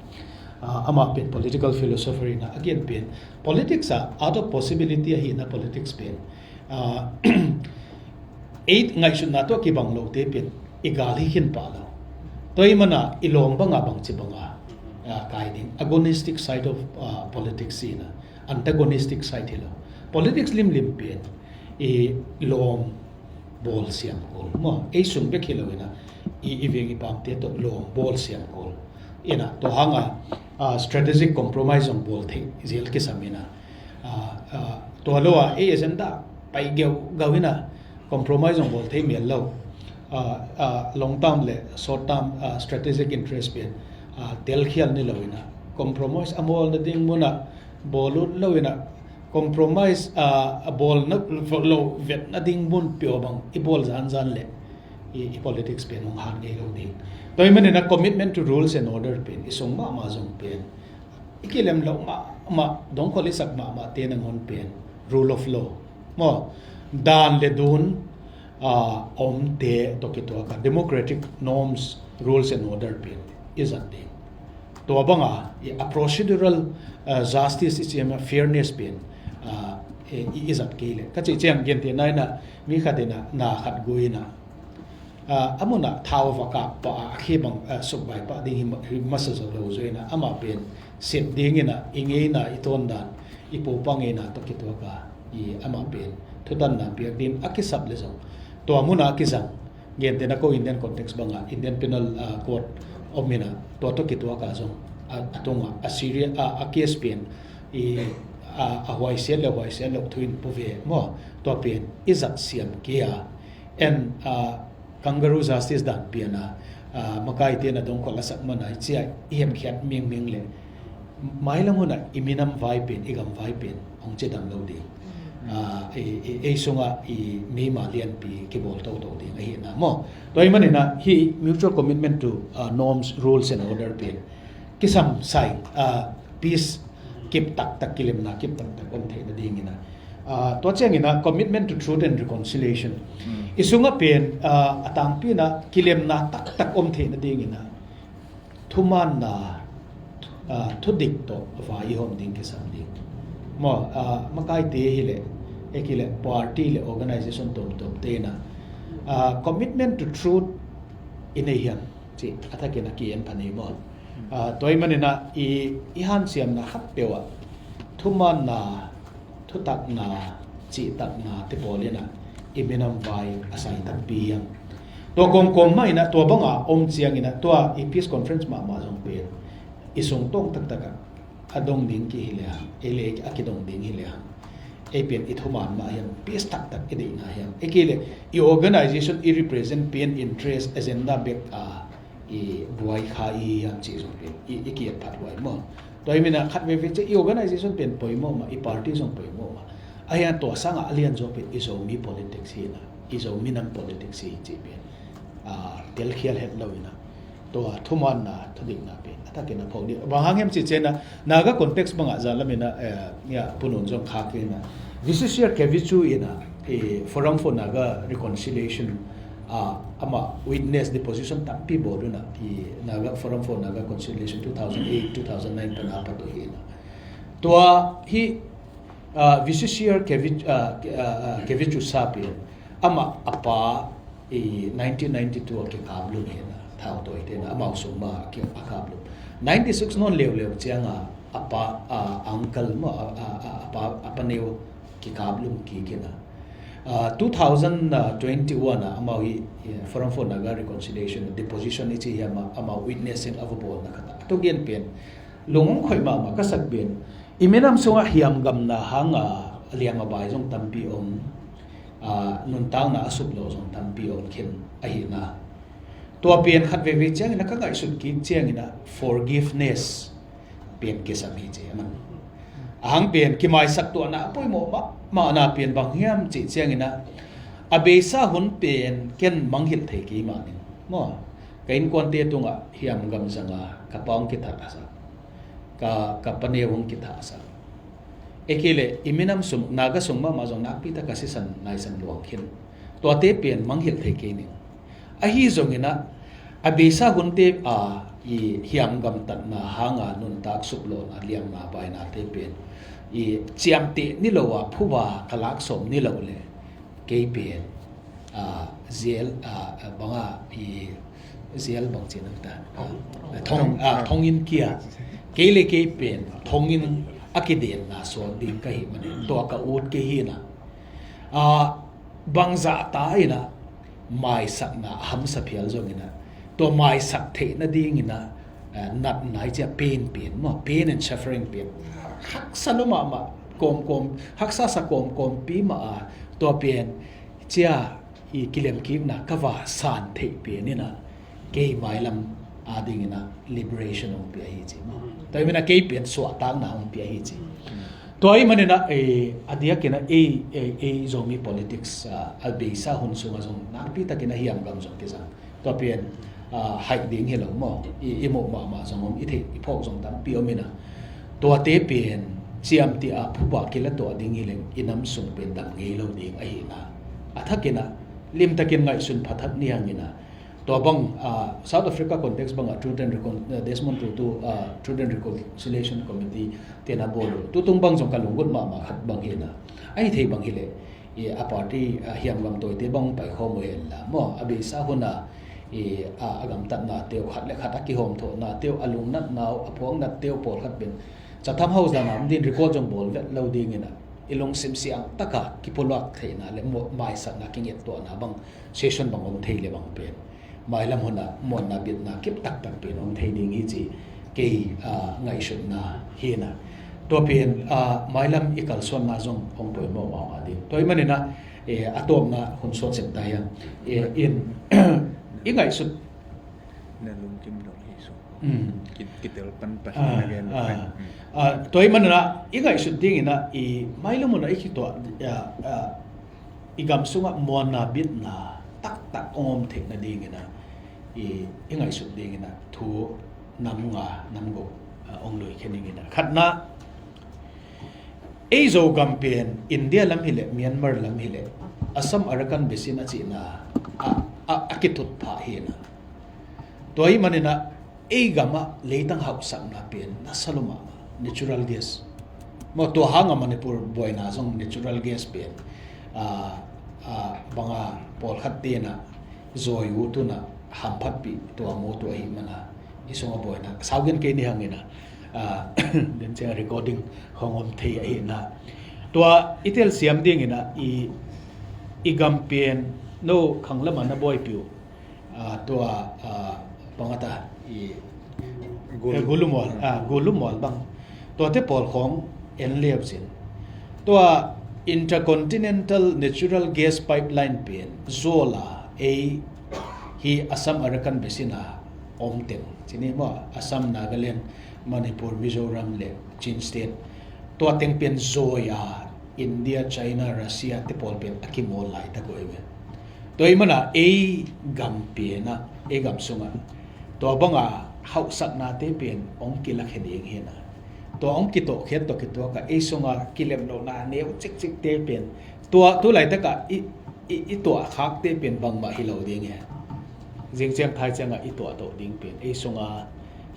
ah, amah pen political philosopher in a, a gen pen politics a art of possibility ahihna politics pen, ah, ei ngaihsutna tawh kibang lote pen i gal hi khin pah lo. Tua i mana i lawm banga bangci banga, ah, kai ding. Agonistic side of, ah, politics hi in a, antagonistic side hi lo. Politics limlim pen i lawm bawl siam kul maw? Ei sung bek hi lo in a, i, i veng i pamte tawh lawm bawl siam kul in a, tua hanga, ah, strategic compromise zong bawl theih zel kisam in a, ah, ah, tua lo a ei agenda pai geugau in a, compromise zong bawl thei mial lo. Ah, ah, long term le short term, ah, strategic interest pen, ah, telkhial ni lo in a, compromise a bawl nading mun a bawl ut lo in a, compromise, ah, a bawl na lo vet nading mun peuh bang i bawl zanzan le i, i politics pen hong han ngei lo ding. Tua i manin a commitment to rules and order pen i sung mahmah zong pen, i kilem loh mahmah, dongkhol i sak mahmahte nangawn pen rule of law maw? Dan le dun, ah, omte tawh kituaka democratic norms, rules and order pen i zat ding. Tua banga i, a procedural, ah, justice i ciam a fairness pen, ah, i, i, i zat kei le. Ka cih ciang gentehna in a, mi khat in a na khat gui in a, ah, a munah thau va kap pah a, a khi bang, ah, sukbai pah ding hi ma-, hi masa zo lo zaw in a, amah pen sep ding in a, i ngeina i tawndan, i pupa ngeina tawh kituaka i amah pen thutanna piak ding a kisap le zong, tua munah a kizang, gentehna ko Indian context banga Indian Penal, ah, Code om in a, tua tawh kituaka zong a, a tunga a serious, ah, a case pen i, ah, a huaisiat le huaisiat lo thu in pu ve maw? Tua pen i zat siam kei a, en, ah, kangaroo justice dan pian a, ah, makaite na dongkhol a sak mana i cia i hemkhiat mingming le mailam hunah i minam vai pen, i gam vai pen hong cidam lo ding. Ah, i, i, ei sungah i meima lianpi kibawl toto ding ahihna maw? Tua i manin a hi mutual commitment to, ah, norms, rules and order pen kisam sai, ah, peace kip taktak, kilemna kip taktak om theih nadingin a, ah, tua ciangin a commitment to truth and reconciliation. I sungah pen, ah, a tangpi in a kilemna taktak om theih nadingin a thumaanna, ah, thudik tawh vai i hawm ding kisam ding. Maw, ah, makaite hi le, ek hi le, party le organization tuamtuamte in a, ah, commitment to truth i nei hiam cih a thakin a ki-en pha ni maw? Ah, tua i manin a i, i hanciamna khat peuh ah thumaanna, thutakna, cihtakna te pawl in a i minam vai a sai takpi hiam? Tua kawmkawm mah in a tua banga om ciangin a tua i peace conference mahmah zong pen i sung tawng taktak ah a dong ding ki hi le hang, ei le a kidong ding hi le hang, ei pen i thumaan mah hiam, peace taktak i deihna hiam, ei kei le i organization i represent pen interest agenda bek a i buai kha i hiam cih zong pen i, i ki-et phat huai maw? Tua i manin a khat veve cih i organization pen poimawh mah, i party zong poimawh mah. Ahi hang tua sangah a lianzaw pen i Zomi politics hi in a, i Zomi nam politics hi cih pen, ah, telkhial het lo in a, tua thumaanna, thudikna pen a takin a phawk ding. Bang hang hiam cih ciangin a, Naga context bangah zan lamin a, eh, ya, Pu Nun zong khak in a, Vishishiya Keviju in a, eh, Forum for Naga Reconciliation, ah, amah witness deposition tampi bawl un a, i Naga, Forum for Naga Reconciliation two thousand eight, two thousand nine pan a pat uh hi in a, Tua hi, ah, Vishishyar Kevi-, ah, Ke-, ah, ah, Kevichusa pen, amah a pa i nineteen ninety-two a kikaplum hi na, thautawi te na, amau sung mah a ki-, a kaplum. Ninety-six nawn leuleu ciang a, a pa, ah, uncle maw, a, a, a, a pa, a pa neu kikaplum kik hi na. Ah, two thousand twenty-one ah amau hi, eh, Forum for Naga Reconciliation deposition i ci hiam ah, amau witnessing a va bawlna khat ah a thugen pen lung hong khoih mahmah ka sak pen. I minam sungah hiamgamna hanga liam a bai zong tampi om, ah, nuntakna a suplawh zong tampi om khin ahi na. Tua pen khat veivei ciangin a ka ngaihsut kik ciangin a forgiveness pen kisam hi ci a man. Ahang pen kimaisak tuahna a poimawh mahmahna pen bang hiam cih ciangin a, a beisa hun pen ken mangngilh thei kei mah ning maw. Ka innkuante tungah hiamgam zanga ka pa hong kithahsak, ka, ka pa neu hong kithahsak. Ei kei leh i minam sung, Naga sung mahmah zong nakpi tak a sisan naisan luang khin. Tuate pen mangngilh thei kei ning. Ahi zongin a, a beisa hunte a i hiamgamtatna hanga nuntak suplawhna, liamna bainate pen i ciamteh ni lo a phuba ka lak sawm ni lo leh kei pen, ah, zel, ah, banga i zel bang cin ang ta. Ah, thong, ah, thonginn kia. Kei le kei pen thonginn a kidenna suak ding ka hih manin tua ka ut kei hi na. Ah, bangzah ta in a maisakna a hamsa phial zongin a, tua maisak theih nadingin a, eh, natna i cia pain pen maw, pain and suffering pen haksa lua mahmah, kawmkawm, haksa sa kawmkawmpi mah a, tua pen cia i kilemkikna ka va san theih pen in a, kei mailam adingin a liberation hong pia hi ci maw. Tua hi manin a kei pen suahtakna hong pia hi ci. Tua ahih manin a, eh, a diakin a ei, ei, ei Zomi politics, ah, a beisa hun sungah zong nakpi takin a hiamgam zong kizang. Tua pen, ah, haih ding hi lo maw. I, i muh mahmah zong om, i theih, i phawk zong tampi om in a. Tuate pen ciamteh a phuba kila tuah ding hi leng i nam sung pen dam ngei lo ding ahi na. A thakin a, limtakin ngaihsun pha thak ni hang in a. Tua bang, ah, South Africa context bangah Truth and Recon-, ah, Desmond Tutu, ah, Truth and Reconciliation Committee tena bawl uh. Tutung bang zong ka lunggulh mahmah khat bang hi na. Ahi thei bang hi leh, i, a party, ah, hiamgam tawite bang paikhawm uh hen la maw. A beisa hun a, i, a, a gamtatnate uh, khat le khat a kihawmthawhnate uh, a lungnatna uh, a phuaknatte uh, pawlkhat pen Chatham House dan a om ding, record zong bawl vet lo dingin a, i lungsim siang taka kipulak theihna le maw-, maisakna kingettuahna bang session bang om thei le bang pen mailam hunah muanna bitna kip taktak pen om thei ding hi ci kei, ah, ngaihsutna hi na. Tua pen, ah, mailam i kalsuanna zong hong poimawh mahmah ding. Tua ahih manin a, eh, a tawpna hun suan sek ta hiam. Eh, in, i ngaihsut na lungkim lo hi so. Mm. Ki-, kitel pan pa ah, na gen ah. Pan. Mm. Ah, tua ahih manin a, i ngaihsut dingin a, i mailam hunah i kituah, ah, ah, i gam sungah muanna bitna taktak hong om theih nadingin a, i, i ngaihsut dingin a thu nam nga nam guk, ah, hong lui khe ning in a. Khatna, ei Zogam pen India lam hileh, Myanmar lam hileh, Assam Arakan Basin a cihna a, a, a kithut phah hi na. Tua ahih manin a, ei gamah leitang hauhsakna pen nasa lua mahmah, natural gas. Maw, tua hanga Manipur buaina zong natural gas pen, ah, ah, banga pawlkhat tenah zawi uh tunah hamphatpih tua mu tua ahih mana i sungah buaina. Sau gen kei ni hangin a, ah, den ciang recording hong om thei ahih na. Tua i telsiam dingin a i, i gam pen no khanglamah na buaipih uh. Ah, tua, ah, bangata i Gul. Eh, Gulumal, ah, Gulumal bang. Tuate pawl khawng en leu cin. Tua Intercontinental Natural Gas Pipeline pen zuala ei hi Assam Arakan Basin a om teng. Cini maw, Assam, Nagaland, Manipur, Mizoram le Chin State. Tua teng pen zawi a India, China, Russia te pawl pen a kimawl laitak uh ei ve. Tua ahih mana ei gam pen a, ei gam sungah tua banga hauhsaknate pen hong kilakhia ding hi na. Tua hong kitawhkhiat tawh kituak a ei sunga kilemlohna neu cikcikte pen tua tu laitakah i, i, i tuahkhakte pen bangmah hi lo ding hi. Zingciang thai ciangah i tuahtoh ding pen ei sunga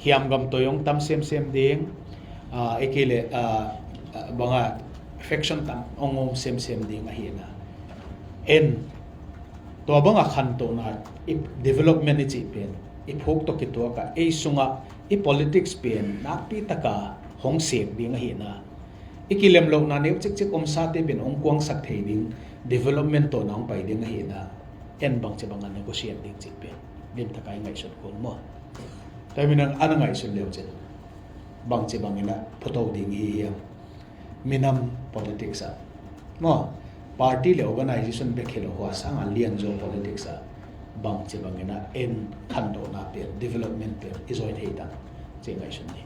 hiamgam toi hong tam semsem ding. Ah, i kei le, ah, ah, banga faction tam ong om semsem ding ahi na. En, tua banga khantohna, i development i cih pen, i phuk tawh kituaka, ei sunga, i politics pen, nakpi taka hong sek ding ahi na. I kilem lohna neu cikcik omsate pen, ong kuangsak thei ding, development tawh na ong pai ding ahi na. En bangci banga negotiate ding cih pen, lim taka i ngaihsut kul maw. Tua i minam ana ngaihsut leu cin. Bangci bangin a phuto ding hi hiam? Minam politics ah, maw, party le organization bek hi lo, hua sanga lianzaw politics ah bangci bangin a en khantohna pen, development pen i zawi thei tang, ci ngaihsun ni.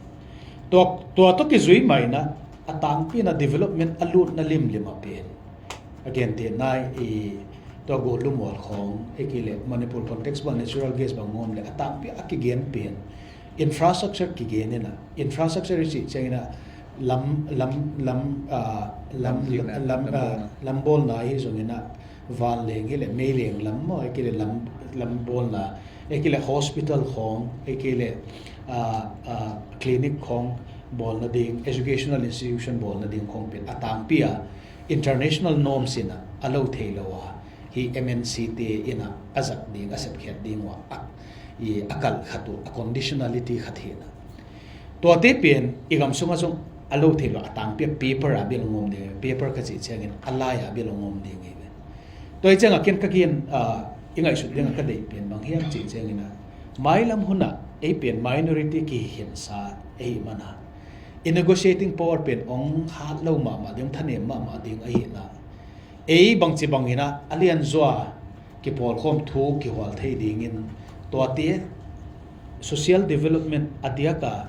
Tua, tua tawh kizui mah in a, a tangpi in a development a lutna limlim a pen, a gentehna i tua Gawllum Mual khawng, ei kei le Manipur context bang natural gas bang ngawm le a tangpi a kigen pen infrastructure kigen in a, infrastructure i cih ciangin a lam, lam, lam, ah, lam, lam, lam, ah, lam bawlna hi zongin a, vanleng hi le meileng lam maw, ei kei le lam, lam bawlna, ei kei le hospital khawng, ei kei le, ah, ah, clinic khawng bawlna ding, educational institution bawlna ding khawng pen a tangpi a international norms in a, a lo thei lo a, hi M N C te in a, a zat ding, a sepkhiat ding uh a, a, i, a kalh khat uh, a conditionality khat hi na. Tuate pen i gam sungah zong a lo thei lo, a tangpi a paper a bel ong om ding, paper ka cih ciangin a lai a bel ong om ding hi ve. Tua hi ciangah ken ka gen, ah, i ngaihsut dingah ka deih pen bang hiam cih ciangin a, mailam hunah ei pen minority kikhinsa ei mana, i negotiating power pen ong hat lo mahmah ding, ong thanem mahmah ding ahi na. Ei bangci bangin a, a lianzaw a kipawlkhawm thu kihual thei dingin, tuate social development a diaka,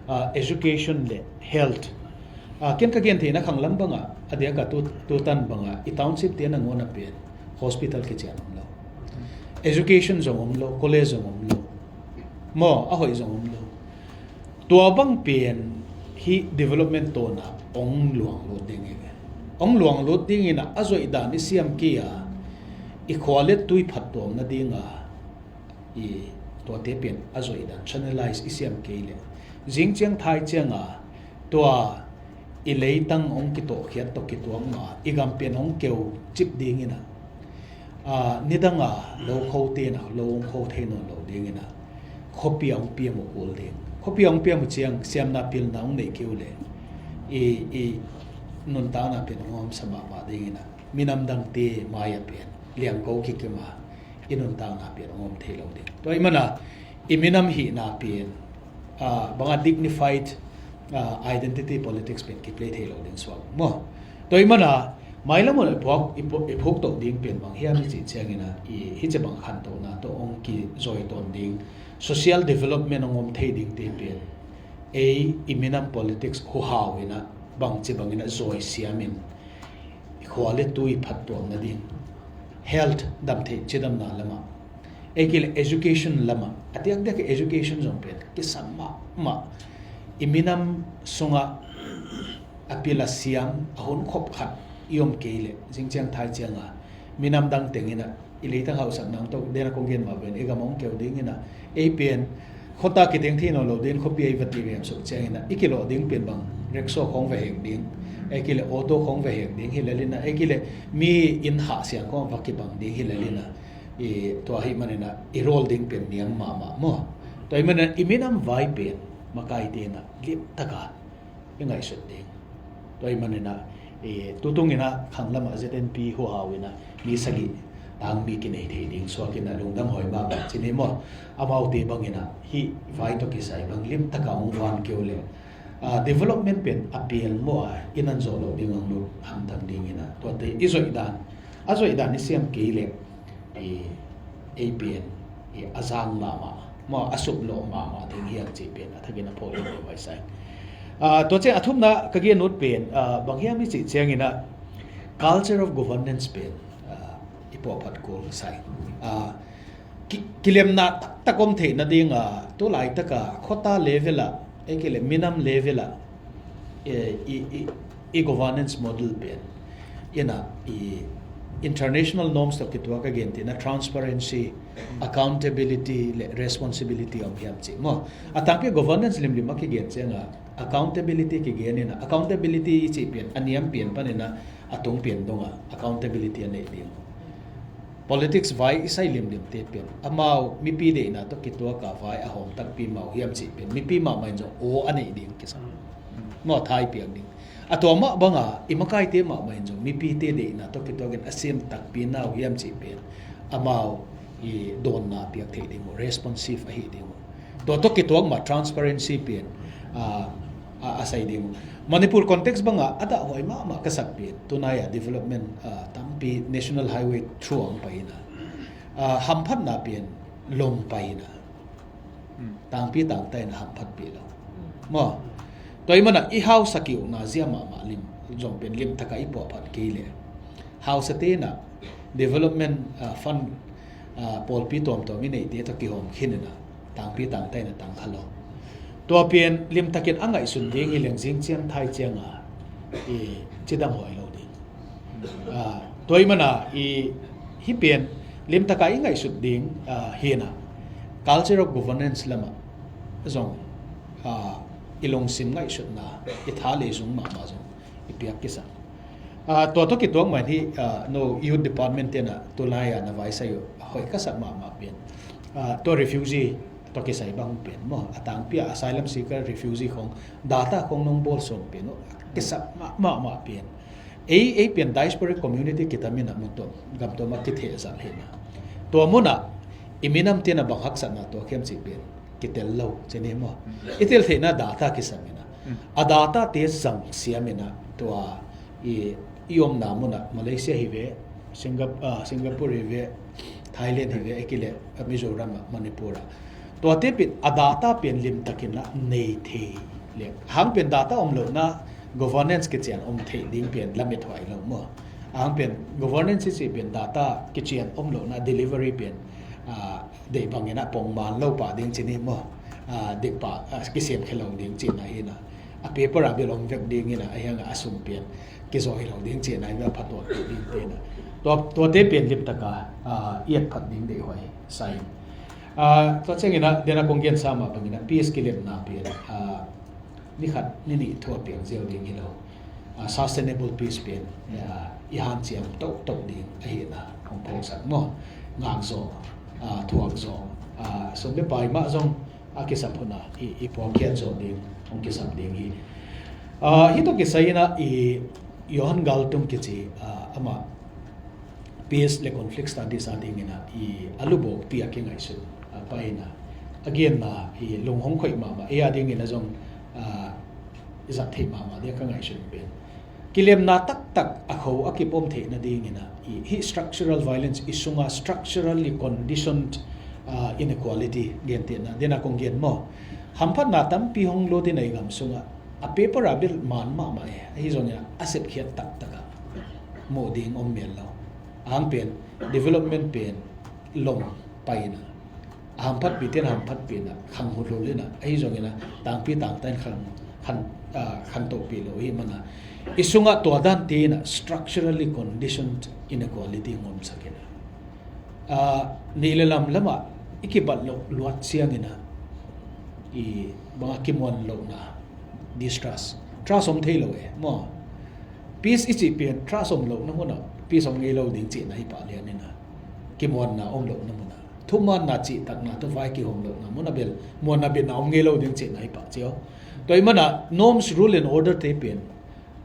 ah, education le health. Ah, ken ka gen theihna khang lam banga, a diaka tu, tutan banga, i township te nangawn a pen hospital kician om lo. Education zong om lo, college zong om lo. Maw, a hoih zong om lo. Tua bang pen hi development tawna ong luang lut ding hi ve. Ong luang lut dingin a, a zoih dan i siam kei a, i khua le tui phattuam nadinga, i tuate pen a zoih dan channelize i siam kei le, zing ciang thai cianga tua i leitang ong kitawhkhiat tawh kituak ma, i gam pen ong keu cip dingin a, ah, nidanga lo kho tena lo ong kho thei nawn lo dingin a, khuapi a ong piam uh kul ding. Khuapi a ong piam uh ciang siamna pilna ong neih kei uh le, i, i nuntakna pen ong hamsa mahmah dingin a, minam dangte mai a pen liangko kikim a, i nuntakna pen ong om thei lo ding. Tua i mana, i minam hihna pen, ah, banga dignified, ah, identity politics pen kiplay thei lo ding suak maw. Tua i mana, mailam un i phuk, i phuk, i phuk toh ding pen bang hiam i cih ciangin a, i, hi ci bang khantohna tawh ong kizawi tawn ding, social development ong om thei dingte pen, ei i minam politics huhau in a, bangci bangin a zawi siamin, i khua le tui phattuam nading, health dam theih cidamna lamah, ei kei le education lamah, a diakdiak education zong pen kisam mahmah, i minam sungah a pil a siam, a hun khop khat i om kei le, zing ciang thai cianga minam dang tengin a, i leitang hausakna ong tawh dena kong gen mah ven, i gam ong keu dingin a, ei pen khuata kiteng thei nawn lo ding, khuapi a i va ti vem suk ciangin a, i kilawh ding pen bang rickshaw khawng va hek ding, ei kei le auto khawng va hek ding hi lel in a, ei kei le mi inn hah siang khawng va kibang ding hi lel in a, i tua hi manin a, i rawl ding pen niam mahmah maw. Tua hi manin a, i minam vai pen makaite in a limtaka i ngaihsut ding. Tua hi manin a, i, tutung in a khang lamah Z N P huhau in a mi sagih tang mi kinei thei ding suak in a, lungdam huai mahmah ci ni maw. Amaute bangin a, hih vai tawh kisai bang limtaka ong van keu le, ah, development pen a pial maw a, i nan zawh loh ding ong lut hamtang dingin a, tuate i zoih dan, a zoih dan i siam kei le, i, ei pen, i, a zang mahmah maw, a suplawh mahmah ding hiam cih pen a thakin a phawk ding hi vai sai. Ah, tua ciang a thumna ka gen ut pen, ah, bang hiam i cih ciangin a, culture of governance pen, ah, i puahphat kul sai. Ah, ki, kilemna taktak om theih nadinga, tu laitaka khuata level ah, ei kei le minam level ah, eh, i, i, i governance model pen in a, i international norms tawh kituak a, gentehna transparency, accountability le responsibility om hiam cih maw. A tangpi governance limlim a kigen cianga, Accountability kigen in a, accountability i cih pen a niam pian panin a, a tung pian dongah accountability a neih ding. Politics vai i sai limlimte pen amau mipi deihna tawh kituak a vai a hawm takpi mah uh hiam cih pen mipi mahmah in zong aw a neih ding kisam. Maw, thai piak ding. A tua mah banga i makaite mahmah in zong mipite deihna tawh kituakin a siam takpi na uh hiam cih pen amau i dawnna piak theih ding uh, responsive ahi ding uh. Tua tawh kituak mah transparency pen a, a, a sai ding uh. Manipur context banga a dahhuai mahmah ka sak pen tunai a development a, tampi National Highway through ang pai in a, a, hamphatna pen lom pai in a, tangpi tangta in a hamphatpih lo. Maw, tua i mana i hausa kiukna zia mahmah lim zong pen limtaka i puahphat kei leh hausate in a development a, fund a, pawlpi tuamtuam i neihte tawh kihawm khin in a tangpi tangta in a tangkha lo. Tua pen limtakin a ngaihsun ding hi leng zing ciang thai cianga i cidam huai lo ding. A, tua i mana i hih pen limtaka i ngaihsut ding a, hi in a culture of governance lamah zong a, i lungsim ngaihsutna i tha lei zung mahmah zong i piak kisam. A, tua tawh kituak mah hi a, no youth department te in a tulai a na vaisai uh hoih ka sak mahmah pen a, tua refugee tawh kisai bang pen maw, a tangpi a asylum seeker refugee khong data khong nong bawl sawm pen uh kisak mahmah pen. Ei, ei pen diasporic community kitamin a mun tuam gam tuam a kithehzalh hi in a, tua munah i minamte in a bang haksatna tuak hiam cih pen kitel lo ci ni maw. I tel theihna data kisam in a, a data te zang siam in a tua i, i omna munah Malaysia hi ve, Singap-, a, Singapore hi ve, Thailand hi ve, a kileh a Mizoram a Manipur a tuate pen a data pen limtakin a nei thei le hang pen data om lohna governance kician om theih ding pen lamet huai lo maw. Hang pen governance i cih pen data kician om lohna delivery pen a, deih bangin a pongman lo pah ding ci ni maw. A, deih pah a, kisiam khe lo ding cihna hi in a, a paper a bel om vek ding in a, a hiang a sum pen kizawi lo ding cihna hi a phatuak ding te in a, tua, tuate pen limtaka a, i et phat ding deih huai sai. A, tua ciangin a, den a kong gensa mah bangin a peace kilemna pen a, ni khat ni nih thu a piang ziau ding hi lo. A, sustainable peace pen a, i hanciam tohtoh ding ahi in a hong phawksak maw. Ngakzawh a, thuakzawh a, sum le pai mah zong a kisap hun a i, i puangkhiat zawh ding hong kisap ding hi. A, hih tawh kisai in a i Johan Galtung kici a, amah peace le conflict studies a dingin a i a lubawkpi a kingaihsun a pai in a, a genna i lunghong khoih mahmah ei a dingin a zong a, i zat theih mahmah ding a ka ngaihsun pen kilemna taktak a kho a kipom theih nadingin a i, hih structural violence i sunga structurally conditioned a, inequality gentehna den a kong gen maw. Hamphatna tampi hong lut in a i gam sungah a paper a bel man mahmah e, ahi zongin a sepkhiat taktak a muh ding om mel lo. A hang pen development pen lom pai in a, a hamphatpihte in a hamphatpih in a khang huhlul in a, ahi zongin a tangpi tangta in khang, khang, a, khang tohpih lo ahih man a i sungah tua dante in a structurally conditioned inequality ngomsak in a, a, nih le lam lamah i kibat loh luat ciangin a i bang a kimuan lohna distrust, trust om thei lo e maw. Peace i cih pen trust om lohna munah peace om ngei lo ding cihna hi pah lian in a, kimuanna om lohna munah thumaanna cihtakna tawh vai kihawm lohna munah bel muanna bitna om ngei lo ding cihna hi pah cio. Tua i mana norms, rule and order te pen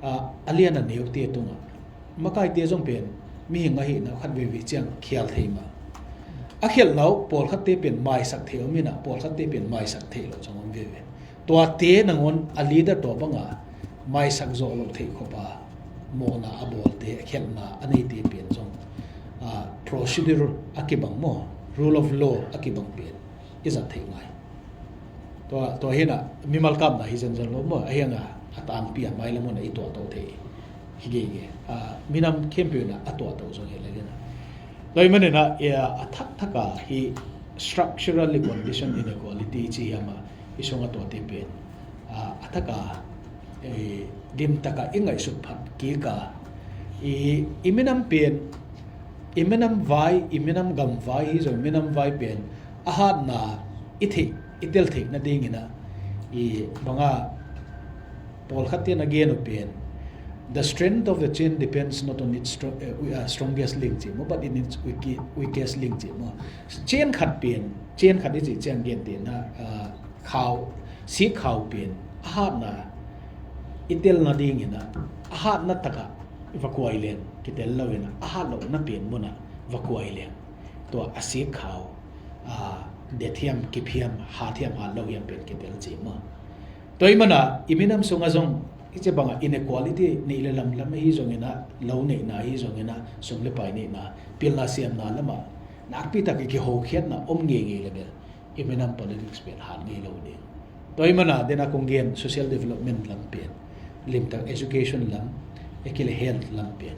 a, a lian a neute tungah makaite zong pen mihing ahihna khat veivei ciang khial thei mah. A khialhna uh pawlkhatte pen maisak thei om in a, pawlkhatte pen maisak thei lo zong om veve. Tuate nangawn a leader tua banga maisak zawh loh theih khop a mawhna a bawlte, a khialhna a neite pen zong a, procedure a kibang maw, rule of law a kibang pen i zat theih ngai. Tua, tua hi in a mimal kapna hi zenzen lo maw, a hiang a, a tangpi a mailam hun a i tuahtoh thei hi geige. A, minam khempeuh in a a tuahtoh zong hi lel in a. Tua i man in a, a thakthak a hi structurally conditioned inequality ci hiam a, i sungah tuate pen a, a thak a, e, limtak a i ngaihsut phat kik a, i, i minam pen, i minam vai, i minam gam vai hi zong minam vai pen a hatna i theih, i tel theih nadingin a, i bang a Pawlkhat te na gen uh pen, the strength of the chain depends not on its stro- uh, wi- uh, strongest link ci maw, but in its weak- weakest link ci maw. Chain khat pen, chain khat i ci ciang gen te na, uh, khau, sik khau pen a hatna i tel nadingin a, a hatna takah va kuai leng kitel lo in a, a hat lohna pen munah va kuai leng tua a sik khau, uh, det hiam, kip hiam, hat hiam, hat lo hiam pen kitel ci maw. Tua i mana i minam sungah zong i ci bangah inequality, neih le lam lam ahi zongin a, lo neihna ahi zongin a, sum le pai neihna, pilna siamna lamah nakpi tak i kihokhiatna om ngeingei le bel i minam politics pen hat ngei lo ding. Tua i mana dena kong gen social development lam pen, limtak education lam, ekile health lam pen,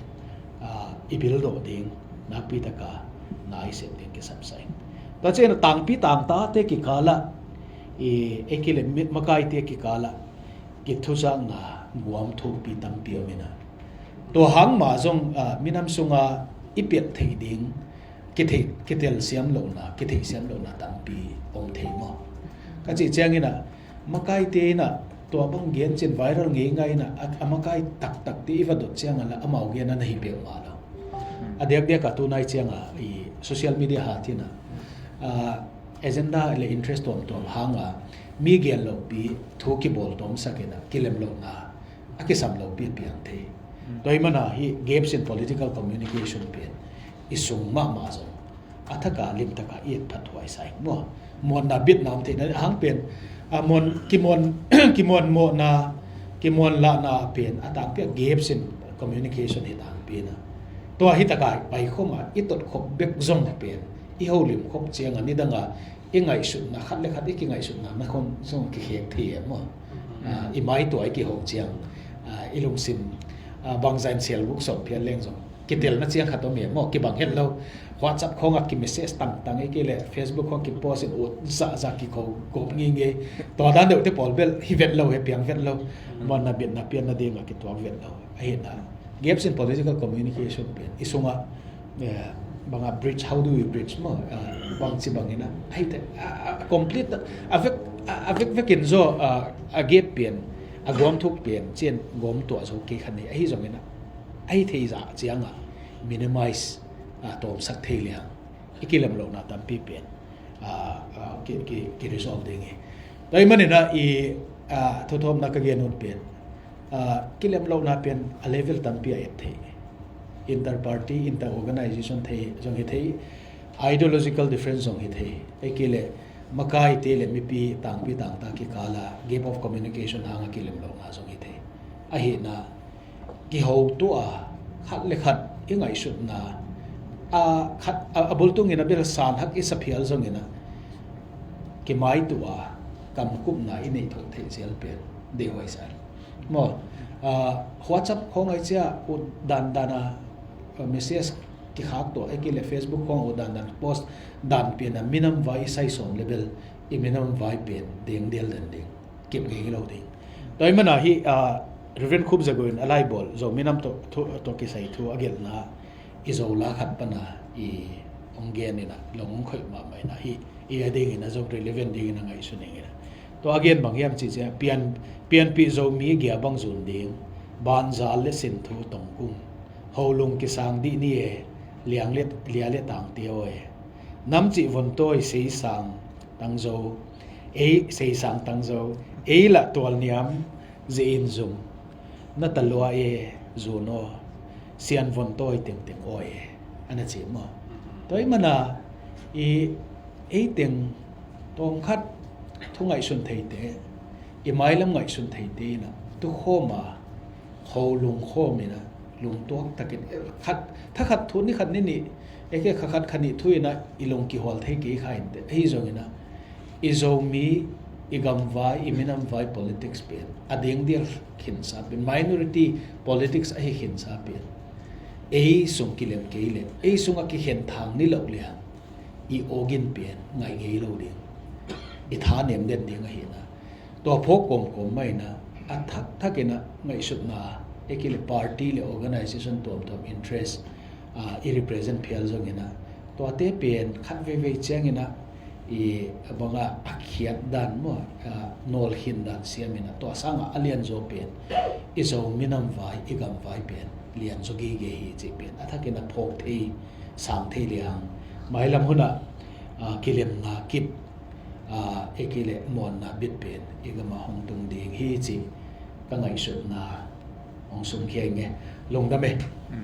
ah, i bil dawh ding, nakpi taka na i sep ding kisapsai. Tua cian tangpi tangta te kikala, i ekile mi- makai te kikala kithuzakna guam thukpi tampi om ina. Tua hang mah zong, ah, minam sunga i piat theih ding, kithei- kitel siam lohna, kitheih siam lohna tampi om thei maw. Ka cih ciangin a, makai te in a, tua bang gen cin viral ngei ngai in a, a, a makai taktak te i va dot ciang a la, amau gen a na hi peuhmah lo. A diakdiak a tunai ciang a, i social media hat in a, a, agenda le interest tuamtuam hang a, mi gen lohpi thu kibawl tuamsak in a, kilem lohna a kisam lopi a piang thei. Tua i mana hi gaps in political communication pen i sung mahmah zong a thaka limtaka i et phat huai sa hi maw. Muanna bitna om theihna a hang pen, a, muan, kimuan, kimuan mawhna, kimuan lahna pen a tangpi a gaps in communication hi tangpi na. Tua hi taka paikhawm a i totkhop bek zong pen i holim khop ciang a nidang a i ngaihsutna khat le khat i kingaihsutna na khon zong kikhek thei e maw. Ah, i maitua i kiho ciang, ah, i lungsim, ah, bangzain sial guk sawm phial leng zong kitelna ciang khat om e maw, kibang het lo. WhatsApp khawngah kimessage tangtang i kile, Facebook khawng kipost in ut zahzah kikho gawp ngeingei. Tua dan deuhte pawl bel hi vet lo, he piang vet lo. Muanna bitna pianna dingah kituak vet lo. Ahina gaps in political communication pen i sungah, eh, banga bridge, how do we bridge maw, ah, bangci bangin a, hei te, a, a complete a vek, a, a vek vekin zaw, ah, a gap pen, a gawm thuk pen cian gawm tuah zo kei khan hi ahi zongin a, ahi thei zah cianga minimize, ah, tawmsak thei liang i kilem lohna tampi pen, ah, ah, ki, ki, ki resolve ding hi. Tua i manin a i, ah, thuthawmna ka gen hun pen, ah, kilem lohna pen a level tampi a et thei. Inter party, inter organization thei zong hi thei, ideological difference zong hi thei. Ei kile makai te le mipi tangpi tangta kikala gap of communication hanga kilem lohna zong hi thei. Ahina kiho tua khat le khat i ngaihsutna a khat a, a bultungin a bel san hak i saphial zongin a kimaitua kamkupna i neih thok theih zial pen dei huai sa. Maw, ah, WhatsApp khawng ai cia ut dandan a, ah, message kikhak tuah, ei kile Facebook khawng ut dandan post dan pian a minam vai i sai sawm le bel i minam vai pen deng dial den ding, kip ngei lo ding. Tua i mana hi, ah, Reverend Khup Zago in a laibawl Zo minam tawh, tawh, tawh kisai thu a gelhna i Zo la khat pana i hong gen ina long hong khoih mahmah ina hi. I a dingin a zong relevant dingin a ngaihsun ing ina. Tua a gen bang hiam cih ciah pian, pianpih Zomi gia bang zun ding, banzal le sin thu tongkung, holung kisang dih ni e, liang le, lia le tangte aw e. Nam cih vontawi seisang tangzo, ei seisang tangzo, ei lah tualniam zein zum, na talua e, zun aw, sianvon tawi tengteng aw e, ana ci maw. Tua i mana i ei teng tawngkhat thu ngaihsun theite, i mailam ngaihsun theite ina tukhawma kho lungkhawm ina lungtuak takin khat, thakhat thu ni khat ni nih, eke kha khat kha nih thu ina i lung kihual thei kei kha inte. Ahi zongina i Zomi, i gamvai, i minamvai politics pen a deng dial khinsa pen, minority politics ahi khinsa pen ei sung kilem kei le ei sungah kikhen thang ni loh liang i awgin pen ngai ngei lo ding, i thanem den ding ahina. Tua phawk kawmkawm maina a thakthak ina ngaihsutna, eki le party le organization tuamtuam interest, ah, i represent phial zongina tuate pen khat veivei ciangina i bangah a khiat dan maw, a, nawlkhin dan siamin a, tua sangah a lianzaw pen i Zo minam vai, i gam vai pen lianzaw gige hi cih pen a thakin a phawk thei, sang thei liang. Mailam hunah, a, kilemna kip, a, i kileh muanna bit pen i gamah hong tung ding hi cih ka ngaihsutna hong sungkhia ing e. Lungdam e.